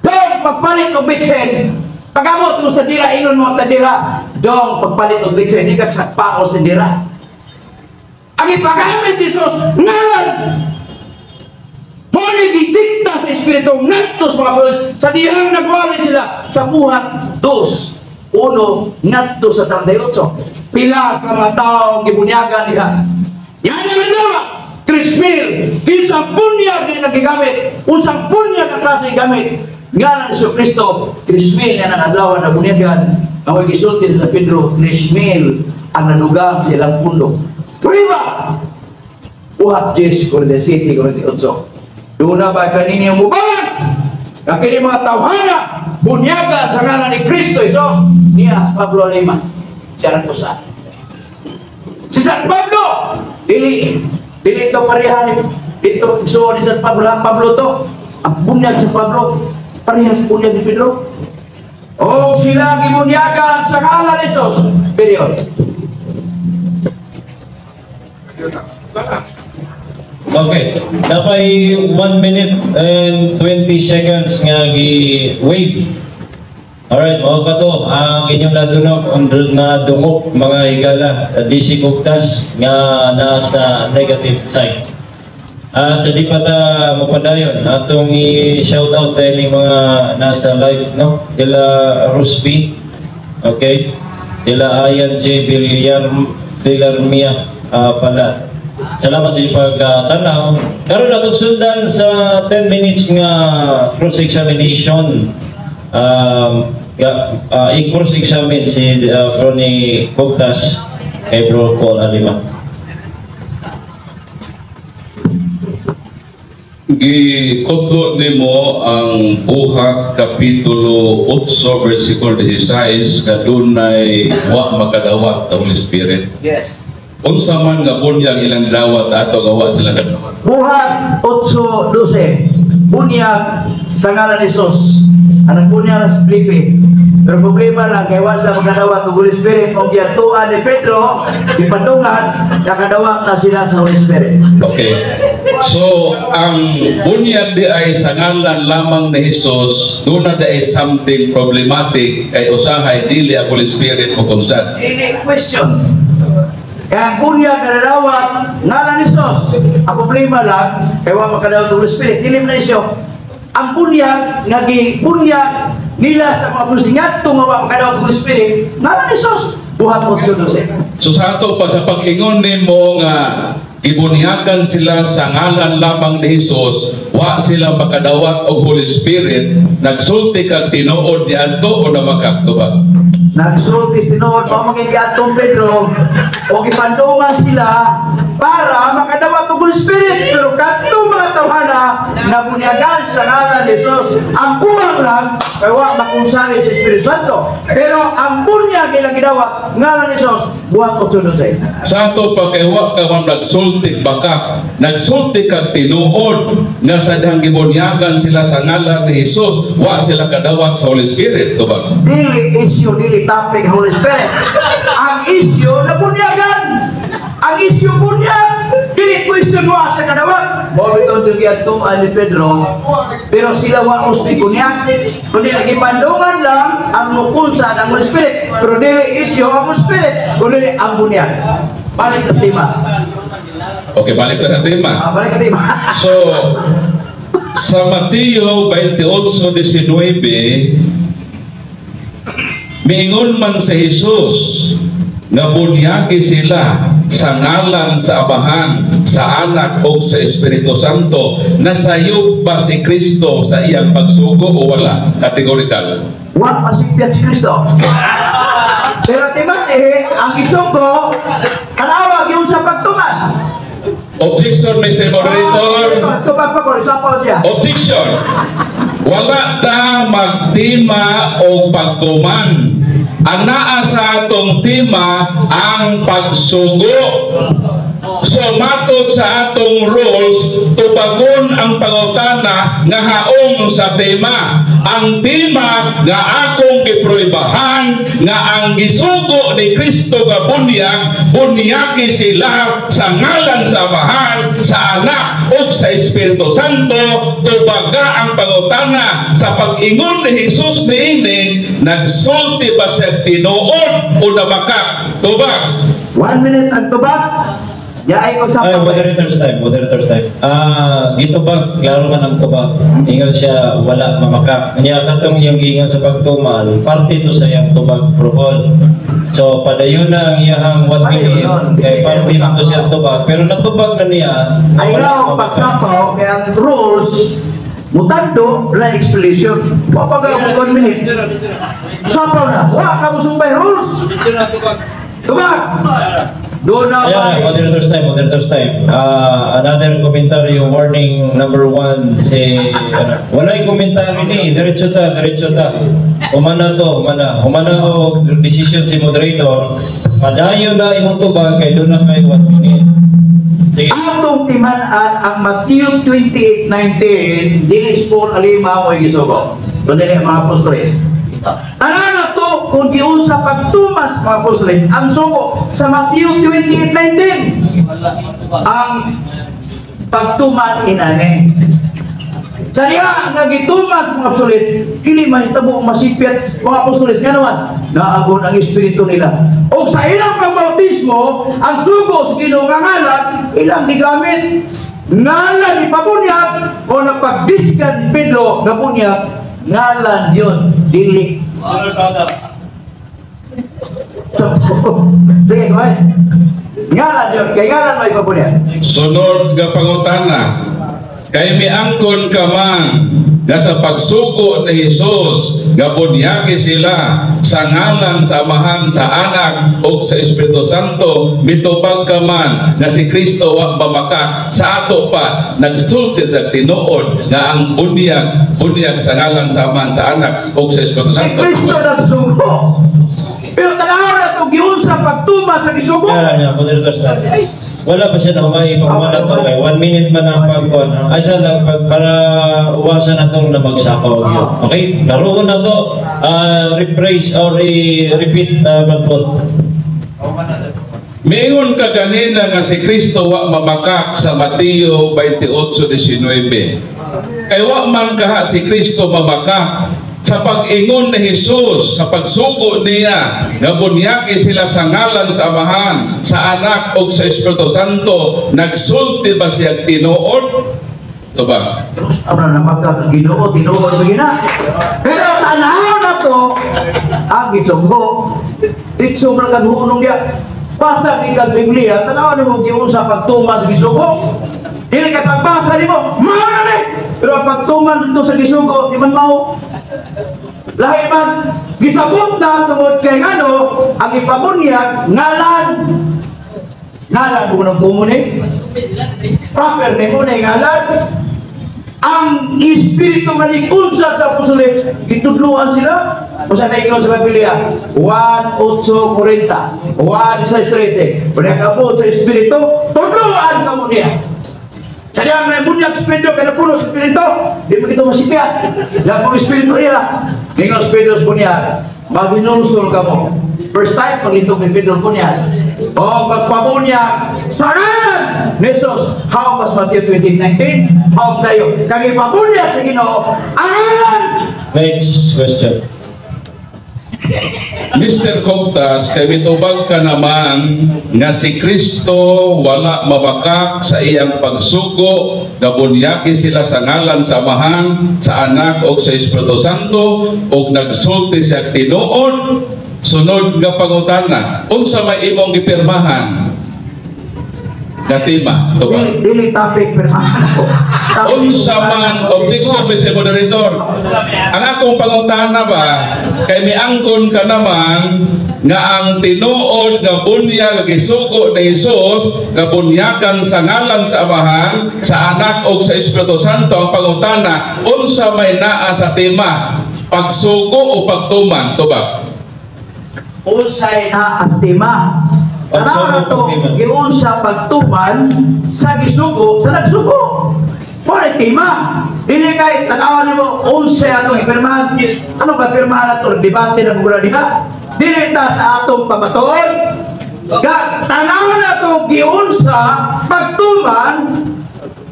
dong pagpalit og bitsin, pagamot mo sa dira, ingon mo sa dira, dong pagpalit og bitsin, di ka sa paos ni dira. Ang ipagamit ni Jesus, ngalan. Muna gidikta sa Espiritu ngadto sa mga apostoles sa dihang nagwali sila sa buhat 2:1 ngadto sa 38. Pila ka mga tao gibunyagan nila. Yan ang nagawa. 3,000. Kinsang bunyag din nagigamit. Unsang bunyag ang klase gamit. Ngalan ni Kristo, 3,000 yan ang adlaw na bunyagan. Ang gisulti sa Pedro, 3,000 ang nadugang sa ilang pundo. Prima! Buhat 10, 47, 48. Doon na ba kaninyo mubawag? Ang kini mga tawhana, bunyagan sa ngalan ni Kristo Jesus, niya sa Pablo Lima. Siya nagkusa. Si San Pablo, dili, dili ito pareha ni, dito so ni San Pablo, ha? Pablo to, ang bunyag si Pablo, parehas bunyag ni Pedro. O sila gibunyagan sa ngalan ni Jesus. Period. Okay. Napay 1 minute and 20 seconds nga gi-wave. Alright, mao ka to ang inyong nadunok, ang nadungok mga higala, DC Kugtas nga nasa negative side. Sa di pa ta mapadayon, atong i-shout out dahil yung mga nasa live, no? Sila Rusby, okay? Sila Ayan J. Villarmia pala. Salamat sa inyong pagtanaw. Karon atong sundan sa 10 minutes nga cross-examination. I-cross-examine si Bro ni Kugtas kay Bro Paul Alima. Gikotlo nimo ang buhat kapitulo 8 versikulo 16 nga dunay wa makadawat sa Holy Spirit. Yes. Unsa man nga bunyag ilang dawat ato gawa sila kadawat. Buhat 8:12. Bunyag sa ngalan ni Jesus. Ang nagbunyag na si Felipe. Pero problema lang, kay wa sila makadawat og Holy Spirit, og giatuan ni Pedro, ipandungan, nakadawat na sila sa Holy Spirit. Okay. So, ang bunyag di ay sa ngalan lamang ni Jesus, doon na di ay something problematic kay usahay dili ang Holy Spirit mo konsad. Dili question. Kaya ang bunyag nga nadawat, ngalan ni Jesus. Ang problema lang, kay wa makadawat og Holy Spirit, dili man na isyo. Ang bunyag nga gibunyag nila sa mga apostol ngadto nga wa makadawat og Holy Spirit, ngalan ni Jesus, Buhat 8:12. So sa ato pa sa pag-ingon nimo nga gibunyagan sila sa ngalan lamang ni Jesus, wa sila makadawat og Holy Spirit, nagsulti kag tinuod niadto o namakak ba? Nagsulti tinuod pa mga giatong Pedro o gipandungan sila para makadawat og Holy Spirit, pero kadto mga tawhana nabunyagan sa ngalan ni Jesus, ang kulang lang kay wa makunsari sa Espiritu Santo, pero ang bunyag ilang gidawat ngalan ni Jesus, Buhat 8:12. Sa ato pa kay wa ka man nagsulti baka nagsulti kag tinuod nga sa dihang gibunyagan sila sa ngalan ni Jesus, wa sila kadawat sa Holy Spirit, to ba? Dili issue, dili topic Holy Spirit. Ang issue nabunyagan, ang issue bunyag, dili question wa sa kadawat. Mao bitaw ang giadtuan ni Pedro, pero sila wa usbi bunyag, kundi lagi pandungan lang ang mukunsa ng Holy Spirit, pero dili issue ang Holy Spirit, kundi ang bunyag. Balik sa tema. Okay, balik ta sa tema. Ah, balik sa tema. So, sa Mateo 28:19, miingon man si Jesus nga bunyagi sila sa ngalan sa Amahan, sa Anak o sa Espiritu Santo. Nasayop ba si Kristo sa iyang pagsugo o wala? Categorical. Wa masipyat si Kristo. Pero timan eh, ang isugo, kalawa yun sa pagtuman. Objection, Mr. Moderator. Tubag pa ko, isa pa siya. Objection. Wala ta magtima o pagtuman. Ang naa sa atong tema ang pagsugo. So matod sa atong rules, tubagon ang pangutana nga haong sa tema. Ang tema nga akong gipruibahan nga ang gisugo ni Kristo nga bunyag, bunyagi sila sa ngalan sa Amahan, sa Anak ug sa Espiritu Santo. Tubaga ang pangutana sa pag-ingon ni Jesus niini, nagsulti ba sa tinuod o namakak? Tubag. 1 minute ang tubag. Yaay ko sa Ay, moderator's time, moderator's time. Ah, gitubag, klaro man ang tubag. Ingon siya, wala mamakak. Kanya katong iyang giingon sa pagtuman, parte to sa iyang tubag protocol. So, padayon na ang iyahang 1 Padayon minute, yun. kay parte man to siya tubag. Pero natubag na niya, na Ay wala raw, mamakak. pagsapaw, kaya ang rules, mutando, na explanation. Wa pa ka mo 1 minute. Sapaw na, wa ka mo sumbay rules. Tubag! Doon na Ayan, ba? Moderator's time, moderator's time. Ah, another commentary, warning number one, si, ano, walay komentaryo ni, diretso ta, diretso ta. Humana to, humana. Humana o decision si moderator, padayon na imong tubag, kay doon na kay 1 minute. Sige. Atong timan-an ang Matthew 28:19, dili spoon alima mo gisugo. Kundi ang mga apostoles. Tanan na to kung giunsa pagtuman sa mga apostoles ang sugo sa Matthew 28:19. Ang pagtuman inani. Sa diha nga gituman sa mga apostoles, dili mahitabo masipyat mga apostoles nga naman, naagon ang espiritu nila. O sa ilang pagbautismo, ang sugo sa Ginoo nga ngalan, ilang gigamit. Ngalan ni pabunyag o napagdiskan ni Pedro nga bunyag, ngalan yun, dili. Sige, go ahead. Ngalan yun, kay ngalan may pabunyag. Sunod nga pangutana, kay miangkon ka man nga sa pagsugo ni Jesus nga bunyagi sila sa ngalan sa Amahan, sa Anak ug sa Espiritu Santo, mitubag ka man nga si Kristo wa mamakak. Sa ato pa nagsulti sa tinuod nga ang bunyag bunyag sa ngalan sa Amahan, sa Anak ug sa Espiritu Si Santo. Kristo nagsugo. Pero tanaw na ito, giunsa pagtuma sa gisugo. Kaya niya, moderator's time. Wala pa siya na humay, ipahuman na to kay 1 minute man ang pagkuan. Asa lang pag para uwasan na tong na magsakaw yun. Okay? Laruon na to. Rephrase or i-repeat man po. Miingon ka ganina nga si Kristo wa mamakak sa Mateo 28:19. Kay wa man kaha si Kristo mamakak sa pag-ingon ni Jesus sa pagsugo niya nga bunyagi sila sa ngalan sa Amahan, sa Anak ug sa Espiritu Santo, nagsulti ba siya tinuod? Ito ba? Abra na magka Ginoo, tinuod ba gina? Pero tanaw na to ang gisugo. Ditso man kag hunong niya. Basa ni kag Biblia, tanaw nimo giunsa pagtuman sa gisugo. Dili kay pagbasa nimo, mao na ni. Pero ang pagtuman dito sa gisugo, di man mao. Lahi man gisabot na tungod kay ngano ang ipabunyag ngalan. Ngalan mo nang ni. Proper nimo na ngalan. Ang espiritu nga nikunsad sa apostoles, gitudluan sila. Usa na ingon sa Biblia, 1:8:40, 1:6:13. Unya kabot sa espiritu, tudluan kamo niya. Sa diyang may bunyag si Pedro, kaya napuno sa espiritu, di mo kita masipyat. Lapong espiritu niya. Ingon si Pedro sa bunyag, maginulsol ka mo. First time, paglitog ni Pedro bunyag. O magpabunyag sa ngalan ni Jesus. How mas Matthew 20:19? How tayo? Kag ipabunyag sa Ginoo, ang ngalan. Next question. Mr. Cogtas, kay mitubag ka naman nga si Kristo wala mamakak sa iyang pagsugo, gabunyagi sila sa ngalan sa Amahan, sa Anak o sa Espiritu Santo, ug nagsulti siya tinuod. Sunod nga pangutana, unsa may imong gipirmahan? Gatima, tubag. Dili, dili topic pirmahan ako. Topic. Unsa man, objection, Mr. Moderator. Ang akong pangutana ba, kay miangkon ka naman nga ang tinuod nga bunyag nga gisugo ni Jesus nga bunyagan sa ngalan sa Amahan, sa Anak ug sa Espiritu Santo. Ang pangutana, unsa may naa sa tema, pagsugo o pagtuman? Tubag. Unsay na astima. Pagsugo, Tanaw na to, pagtuman. Giunsa pagtuman sa gisugo sa nagsugo. Wala tema. Dili kay tanawan nimo unsay atong ipirmahan. Ano ka pirmahan ato? Debate na gura diha. Dili ta sa atong pamatuod. Ga tanawan na to giunsa pagtuman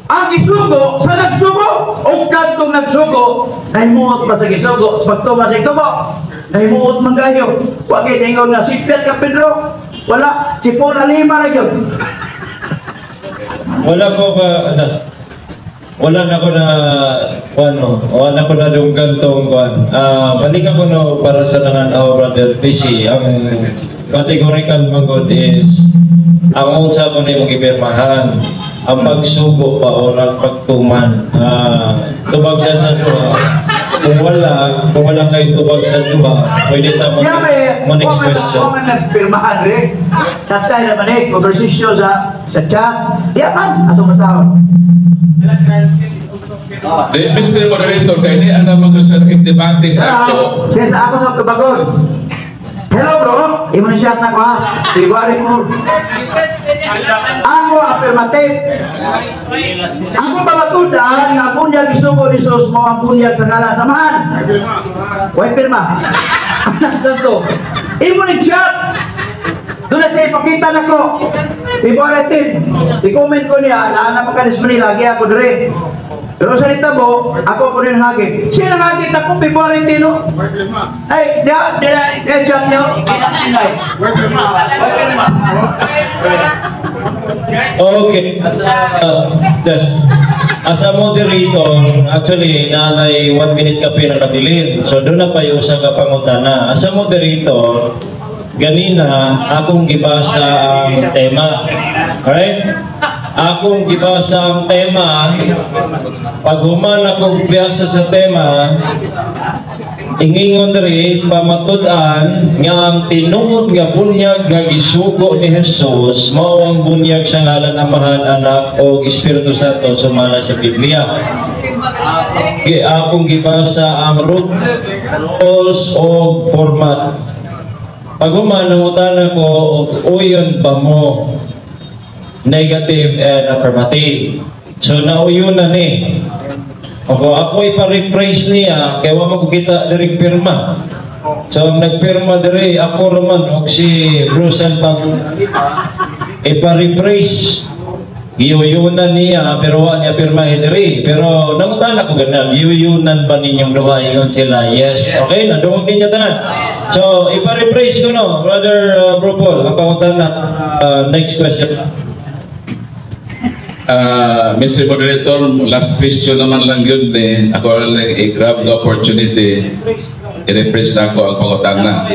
ang gisugo sa nagsugo o kadtong nagsugo nahimuot pa sa gisugo sa pagtuman sa itubo, nahimuot man kayo. Wa kay ningon nga sipyat ka Pedro, wala si Paul lima ra gyud. Wala ko ba, na, wala na ko na, ano, wala ko na dunggan tong kuan. Balik ako no para sa nangan our brother PC. Ang categorical man gud is ang unsa mo na imong gipirmahan, ang pagsugo pa o ang pagtuman. Tubag siya sa duha. Kung wala kay tubag sa duha, pwede ta mo Kaya may mo next question. Wa man nagpirmahan rin sa tayo naman eh conversation sa chat di man atong masahol. Di, Mr. Moderator, kay ni ana man sa debate sa ako. Kaya sa ako sa kabagon. Hello bro, imo ni chat na ko ha. February 4. Ako affirmative. Ako pamatudan nga bunyag isugo ni Jesus mo ang bunyag sa ngalan sa Amahan. Way pirma. Anak to. Imo ni chat. Doon na siya ipakita na ko. February 10. I-comment ko niya, naana pa ka sa Manila, lagi ako dire. Pero sa nitabo, ako ko rin hagit. Siya nang hagit ako, February 10, no? Ay, di, di, di, chat niyo. Di na, di na. Way pirma. Okay. As a moderator, actually, naanay 1 minute ka pinakabilin. So, doon na pa yung usa ka pangutana. As a moderator, ganina, akong gibasa ang tema. Alright? Akong gibasa ang tema. Pag human akong biyasa sa tema, ingingon diri pamatud-an nga ang tinuod nga bunyag nga gisugo ni Jesus mao ang bunyag sa ngalan Amahan, Anak o Espiritu Santo sumala sa Biblia. Gi akong gibasa ang root, rules o format. Pag human nangutana ko og uyon ba mo? Negative and affirmative. So nauyo na ni. Ako ako ipa-rephrase niya kay wa man ko kita diri pirma. So ang nagpirma diri ako raman og si Bruce Pang ipa-rephrase. Giyuyunan niya pero wa niya pirmahe diri. Pero nangutana ko ganang giyuyunan ba ninyong duha? Ingon sila yes. Okay, nadungog ninyo tanan. So ipa-rephrase ko no, Brother Bro Paul, ang pangutana, next question. Mr. Moderator, last question naman lang yun eh. Ako lang i-grab the opportunity. I-rephrase na ako ang pangutana.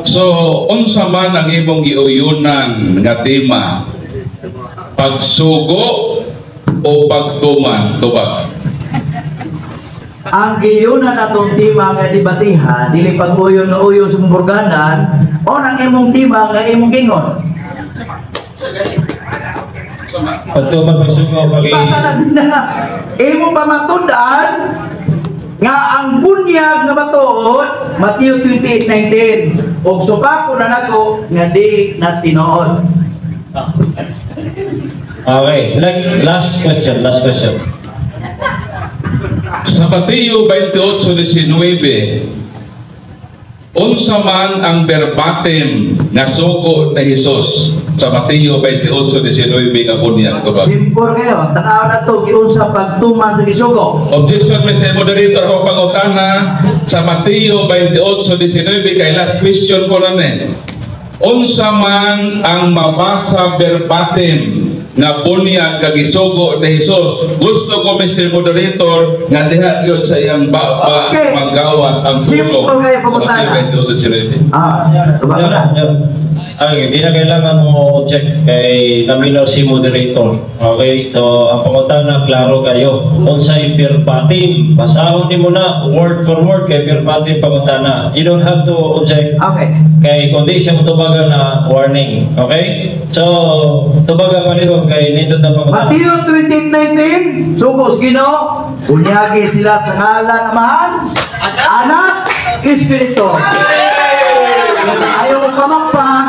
So, unsa man ang imong giuyunan nga tema? Pagsugo o pagtuman? Tubag. Ang giyunan atong tema nga debatihan, dili pag-uyon nga uyon sa murganan, o nang imong tema nga imong gingon. Pagtuman, pagsugo, pag Basa na na. Imong pamatud-an nga ang bunyag nga matuod Matthew 28:19 ug supako na nako nga dili na tinuod. Okay, next, last question, last question. Sa Mateo 28:19, unsa man ang verbatim nga sugo ni Jesus sa Mateo 28:19 nga bunyag? Tubag. Simple kayo, tanaw na to giunsa pagtuman sa gisugo. Objection, Mr. Moderator, ako pangutana sa Mateo 28:19 kay last question ko lang eh. Unsa man ang mabasa verbatim nga bunyag kag isugo ni Jesus? Gusto ko, Mr. Moderator, nga diha gyud sa iyang baba manggawas ang Simple pulong kayo sa Mateo pangutana. 28:19. Ah, tubag Yan, na. Yan. Ay, hindi na kailangan mo check kay naminaw si moderator. Okay, so ang pangutana klaro kayo. Unsay verbatim, basahon nimo na word for word kay verbatim pangutana. You don't have to object kay kung di siya motubagan na warning. Okay? So, tubagan pa nito kay nindot na pangutana. Mateo 28:19, sugos Ginoo, bunyagi sila sa ngalan Amahan, Anak, Espiritu. Ayaw mo pamakpak,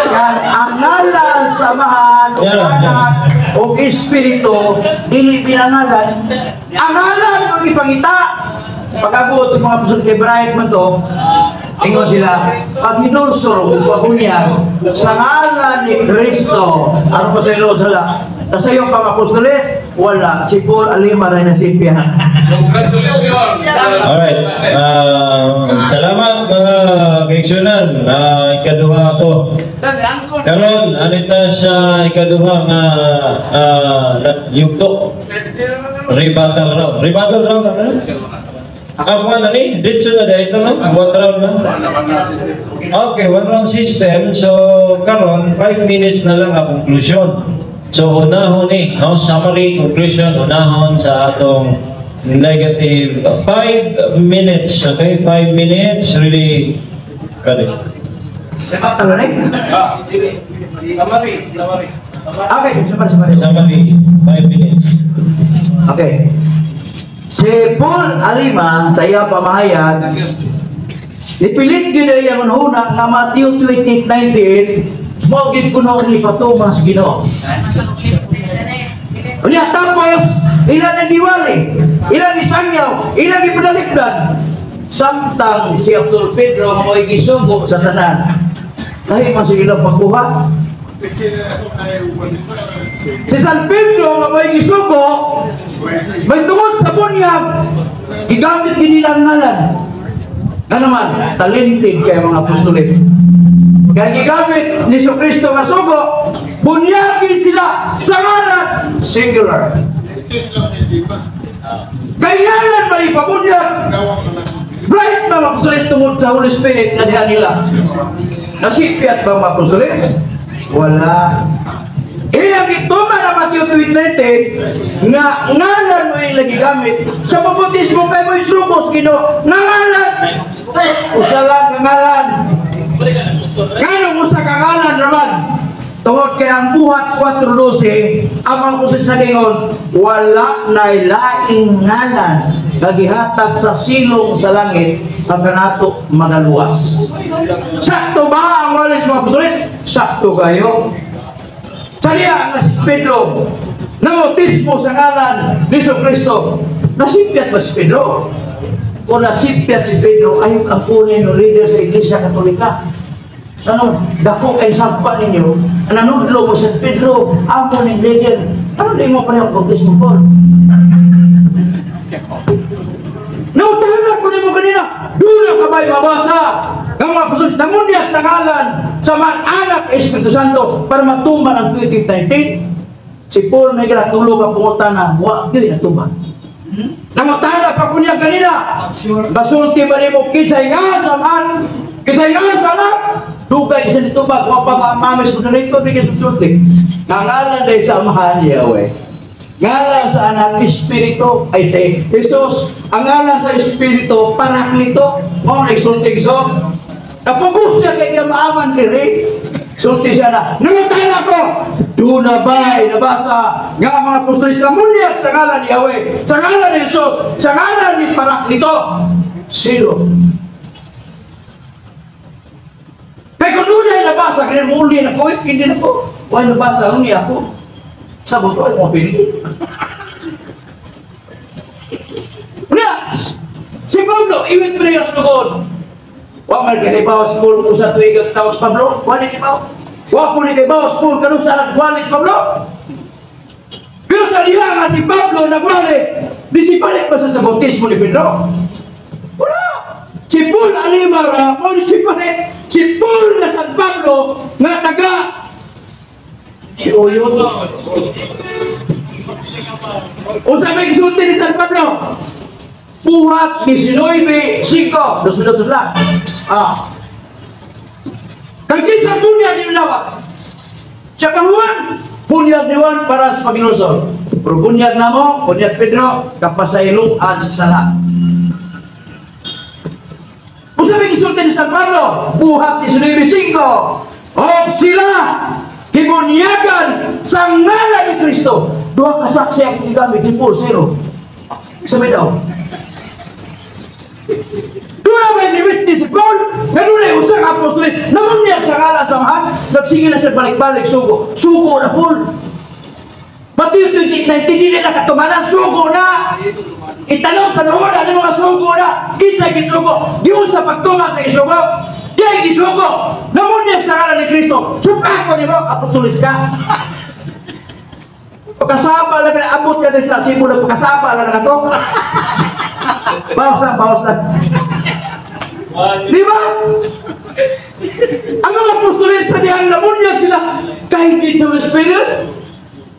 yan ang ngalan sa Amahan, o Anak, o Espiritu, dili pinangalan. Ang ngalan ang ipangita. Pag-abot sa mga apostol kay Brian man to, ingon sila, pag hinursor o pagunyag, sa ngalan ni Kristo, ano pa sa ilo sala? Sa iyo pang apostoles, wala. Si Paul Alima rin na sipya. Congratulations! Alright. Salamat mga kaigsuonan. Ikaduha ako. Karon anita sa ikaduha nga yugto. Rebuttal round. Rebuttal round ano? Ako na ni, dito na dito no? One round na. Okay, one round system. So karon 5 minutes na lang ang conclusion. So unahon ni, no? Summary, conclusion, unahon sa atong negative 5 minutes. Okay, 5 minutes. Really ready. Ano na eh? Summary, summary. Okay, summary, summary. Summary, 5 minutes. Okay. Si Paul Alima sa iyang pamahayag, nipilit gyud ay ang hunahuna nga Matthew 28:19 mao gyud kuno ang ipatuman sa Ginoo. Unya tapos ilang nagiwali, ilang isangyaw, ilang ipadalipdan. Samtang si Apostol Pedro nga mo'y gisugo sa tanan. Lahi man sa ilang pagbuhat. Si San Pedro nga mo'y gisugo, may tungod sa bunyag, gigamit gid nila ang ngalan. Nga naman, talented kay mga apostoles. Kaya gigamit ni Kristo nga sugo, bunyagi sila sa ngalan, singular. Kay ngalan ba ipabunyag? Bright mga apostoles tungod sa Holy Spirit nga diha nila. Nasipyat ba mga apostoles? Wala. Iyang ituman na Matthew 28 nga ngalan mo yung gigamit sa bautismo kay mo'y sugos Ginoo nga ngalan, usa lang ka ngalan. Nganong usa ka ngalan raman? Tungod kay ang Buhat 4:12, ang mga kusis sa gingon, wala na laing ngalan nga gihatag sa silong sa langit ang kanato magaluwas. Sakto ba ang walis mga apostoles? Sakto kayo. Sa Sa diha nga si Pedro nabautismo sa ngalan ni Kristo, nasipyat ba si Pedro? Kung nasipyat si Pedro, ay ang kunin ng leader sa Iglesia Katolika. Ano, dako kay sampa ninyo, nanudlo mo si Pedro, amo ning leader. Ano di mo pareho bautismo, Paul? Nautahan ko nimo kanina, duna ka ba'y mabasa? Nga mga apostol, nangunyag sa ngalan sa mga anak Espiritu Santo para matuman ang 2019. Si Paul may tulo ka pangutana, wa gyud natuman. Nangutana pa kunya kanina. Basulti ba nimo kinsay ngalan sa Amahan? Kinsay ngalan sa Anak? Dugay isa nitubag, wa pa mamis mo narito, bigay sulti. Nangalan dahil sa Amahan, Yahweh. Ngalan sa Anak, Espiritu, ay si Jesus. Ang ngalan sa Espiritu, Paraklito. Mao na isulti so. Napugos siya kay iya maaman diri. Sulti siya na, "Nangutana ko, duna ba'y nabasa nga ang mga apostoles namunyag sa ngalan ni Yahweh, sa ngalan ni Jesus, sa ngalan ni Paraklito?" Zero. Kaya kung dunay nabasa, kaya muli na ko, eh, hindi na ko. Why nabasa, hindi ako. Sabot ko, ay mga pili. Kaya, si Pablo, iwit prayers to God. Wa man kay bawas Paul kung sa tuig ang tawag si Pablo. Wa ni kibaw. Wa po ni kay bawas Paul kanung sa nagwali si Pablo. Pero sa diha nga si Pablo nagwali, di si palit ba sa bautismo ni Pedro? Wala. Si Paul Alimara, mo ni si palit. Si Paul na San Pablo nga taga Uyot. Unsa may gisulti ni San Pablo? Buhat 19:5. 2 minutos lang. Ah. Kang kinsa bunyag ni lawak? Siya kang Juan, bunyag ni Juan para sa paghinulsol. Pero bunyag namo, bunyag Pedro, kapasayloan sa sala. Unsa may gisulti ni San Pablo? Buhat 19:5. Og sila gibunyagan sa ngalan ni Kristo. Duha ka saksi ang gigamit si Paul, zero. Sa may daw. Doon na may ni-witness si Paul, nga doon ay usa ka apostoles, namunyag sa ngalan sa Amahan, nagsige na siya balik-balik, sugo. Sugo na, Paul. Matthew 28:19, dili na katumanan, sugo na. Italong sa nauna, ano mga sugo na, kinsa gisugo, diun sa pagtuma sa isugo, di ay gisugo, namunyag sa ngalan ni Kristo, suka ko nimo, apostoles ka. Pagkasama lang na abot ka din sa Cebu na pagkasama lang na to. Bawas na, bawas na. Di ba? Ang mga apostoles sa dihang namunyag sila kahit di sa Holy Spirit,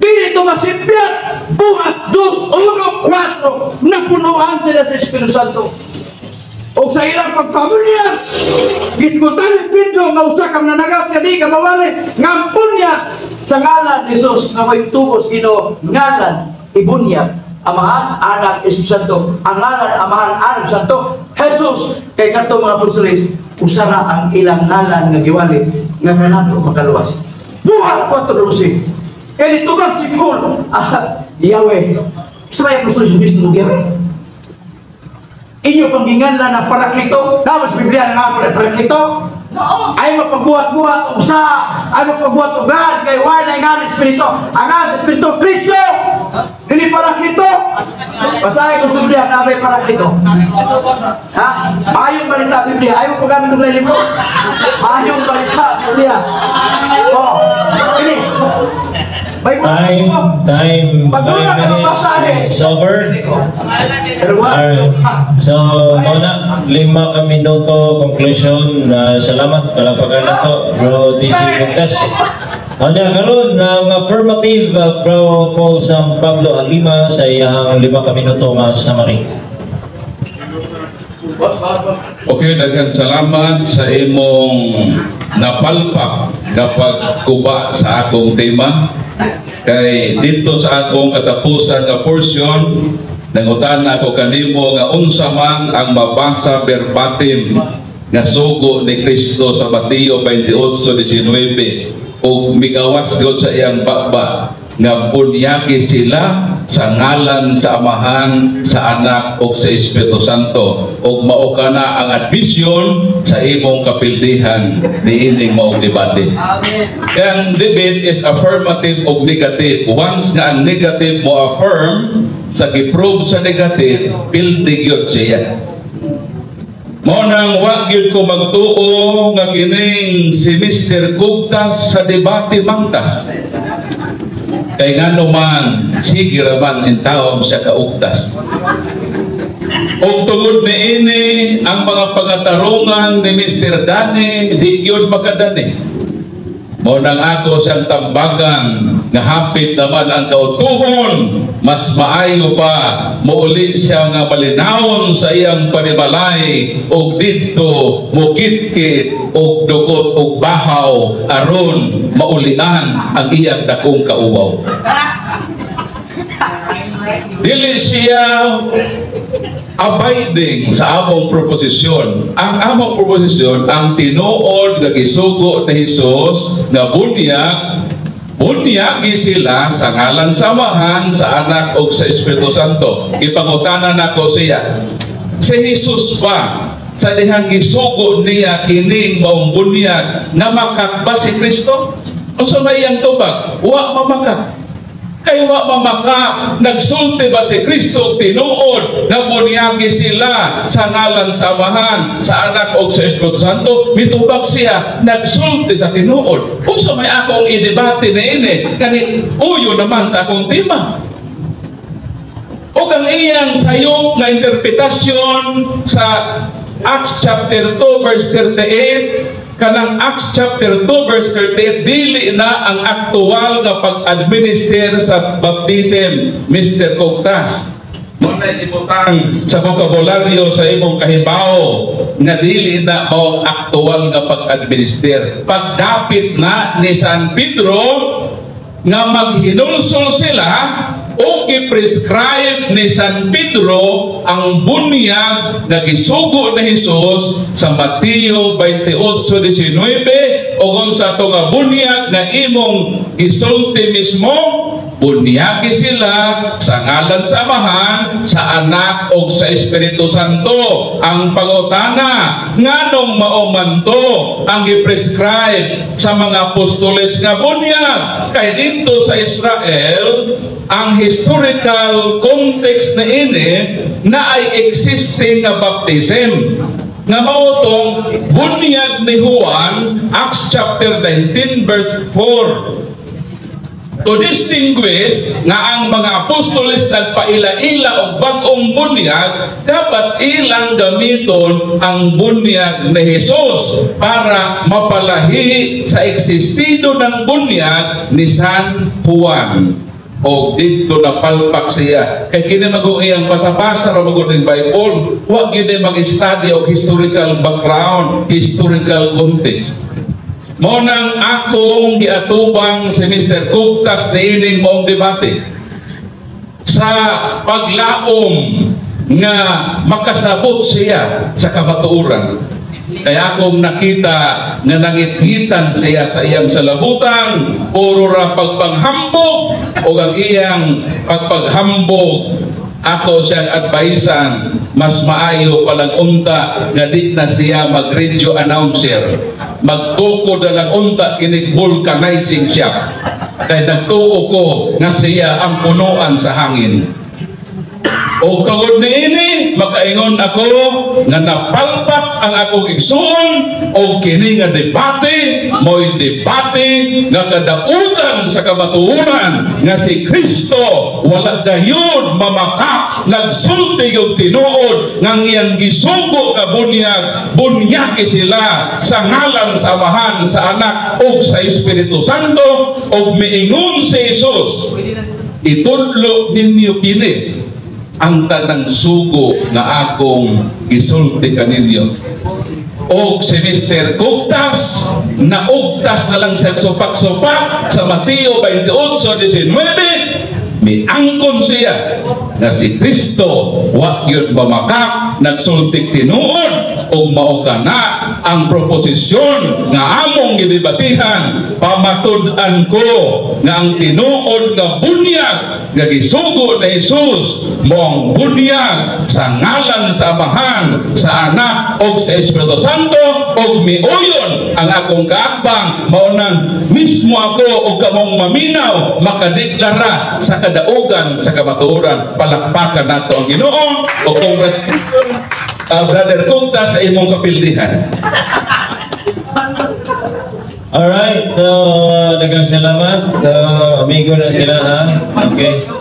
dili ito masipyat. Buhat 2:1-4, napunuan sila sa Espiritu Santo. O sa ilang pagpamunyag, gisgutan ni Pedro nga usa ka mananagat nga di ka mawali, nga bunyag sa ngalan ni Jesus nga may tubos Ginoo, ngalan ibunyag Amahan, Anak, Espiritu Santo. Ang ngalan Amahan, Anak, Espiritu Santo, Jesus. Kay kadto mga apostoles, usa ra ang ilang ngalan nga giwali nga kanato makaluwas. Buhat 4:12. Kay nitubag si Paul, Yahweh. Sa may apostoles mismo Yahweh. Inyo pang ginganlan ng Paraklito, tapos Biblia nga ako ng Paraklito. Ay mapagbuhat-buhat og sa, ay mapagbuhat og God, kay wala nga Espiritu. Ang nga Espiritu, Kristo! Dili Paraklito! Basahin ko sa Biblia na may Paraklito. Ha? Ayong balita Biblia. Ayaw mo paggamit og libro? Ayong balita Biblia. Oh, ini. Bible. Time, time, Pag 5 wala ka mabasahin. minutes is over. Pero wa. Alright. So, muna, 5 ka minuto conclusion. Salamat. Palapagan na to, Bro DC Lucas. Ano, karon ang affirmative, Bro Paul San Pablo Alima sa iyang 5 ka minuto nga summary. Okay, daghan salamat sa imong napalpak nga pagkuba sa akong tema. Kay dito sa akong katapusan nga portion, nangutana ako kanimo nga unsa man ang mabasa verbatim nga sugo ni Kristo sa Mateo 28:19 ug migawas gud sa iyang baba nga bunyagi sila. sa ngalan sa Amahan, sa Anak ug sa Espiritu Santo, ug mao kana ang admission sa imong kapildihan niining maong debate. Kaya ang debate is affirmative o negative. Once nga ang negative mo affirm sa gi-prove sa negative, pildi gyud siya. Mao nang wa gyud ko magtuo nga kining si Mr. Kugtas sa debate mangtas. Kay ngano man, sige ra man intawom siya kaugtas. Og tungod niini, ang mga pangatarungan ni Mr. Danny di gyud makadani. Mao nang ako siyang tambagan nga hapit naman ang kautuhon, mas maayo pa muuli siya nga malinawon sa iyang panibalay og didto mukitkit og dukot og bahaw aron maulian ang iyang dakong kauwaw. Dili siya abiding sa among proposisyon. Ang among proposisyon, ang tinuod nga gisugo ni Jesus nga bunyag, bunyagi sila sa ngalan sa Amahan, sa Anak ug sa Espiritu Santo. Ipangutana nako siya. Si Jesus ba, sa dihang gisugo niya kining maong bunyag, namakak ba si Kristo? Unsa may iyang tubag? Wa mamakak. Kay wa mamaka, nagsulti ba si Kristo og tinuod nga bunyagi sila sa ngalan sa Amahan, sa Anak ug sa Espiritu Santo? Mitubag siya, nagsulti sa tinuod. Unsa may akong idebate niini? Kani uyo naman sa akong tema. O ang iyang sayop nga interpretasyon sa Acts chapter 2 verse 38, kanang Acts chapter 2 verse 38 dili na ang aktual nga pag-administer sa baptism, Mr. Cogtas. Mao na ibutang sa bokabularyo sa imong kahibaw nga dili na mao aktual nga pag-administer. Pagdapit na ni San Pedro nga maghinulsol sila o gi-prescribe ni San Pedro ang bunyag nga gisugo ni Jesus sa Mateo 28:19, o kung sa ato nga bunyag nga imong gisulti mismo, bunyagi sila sa ngalan sa Amahan, sa Anak o sa Espiritu Santo. Ang pangutana, nganong mao man to ang gi-prescribe sa mga apostoles nga bunyag? Kay dito sa Israel, ang historical context na ini na ay existing nga baptism nga mao tong bunyag ni Juan, Acts chapter 19 verse 4, to distinguish nga ang mga apostoles nagpaila-ila og bag-ong bunyag, dapat ilang gamiton ang bunyag ni Jesus para mapalahi sa existido ng bunyag ni San Juan. O dito na palpak siya kay kini mago iyang basa-basa ra magud ning Bible, wa gyud mag-study og historical background, historical context. Mao nang akong giatubang si Mr. Kugtas niining maong debate sa paglaom nga makasabot siya sa kamatuoran. Kaya akong nakita nga nangitngitan siya sa iyang salabutan, puro ra pagpanghambog, o ang iyang pagpaghambog, ako siyang advisean, mas maayo palang unta nga di na siya mag-radio announcer. Magtukod na lang unta kinig vulcanizing shop. Kay nagtuo ko nga siya ang punuan sa hangin. O tungod niini, makaingon ako nga napalpak ang akong igsuon o kini nga debate mo'y debate nga kadaugan sa kamatuoran nga si Kristo wala gayon mamakak, nagsulti yung tinuod nga ang iyang gisugo nga bunyag, bunyagi sila sa ngalan sa Amahan, sa Anak ug sa Espiritu Santo, ug miingon si Jesus, "Itudlo ninyo kini ang tanang sugo nga akong gisulti kaninyo." Og si Mr. Kugtas, naugtas na lang sa supak-supak sa Mateo 28:19, miangkon siya na si Kristo wa gyud mamakak, nagsultik tinuod, ug mao kana. Ang proposisyon nga among gidebatihan, pamatud-an ko nga ang tinuod nga bunyag nga gisugo ni Jesus mao ang bunyag sa ngalan sa Amahan, sa Anak ug sa Espiritu Santo, ug miuyon ang akong kaatbang. Mao nang mismo ako ug kamong maminaw makadeklara sa kadaugan sa kamatuoran. Palakpakan nato ang Ginoo o congratulations, Brother Kungta, sa imong kapildihan. Alright, so daghang salamat. So, amigo na sila, ha. Okay.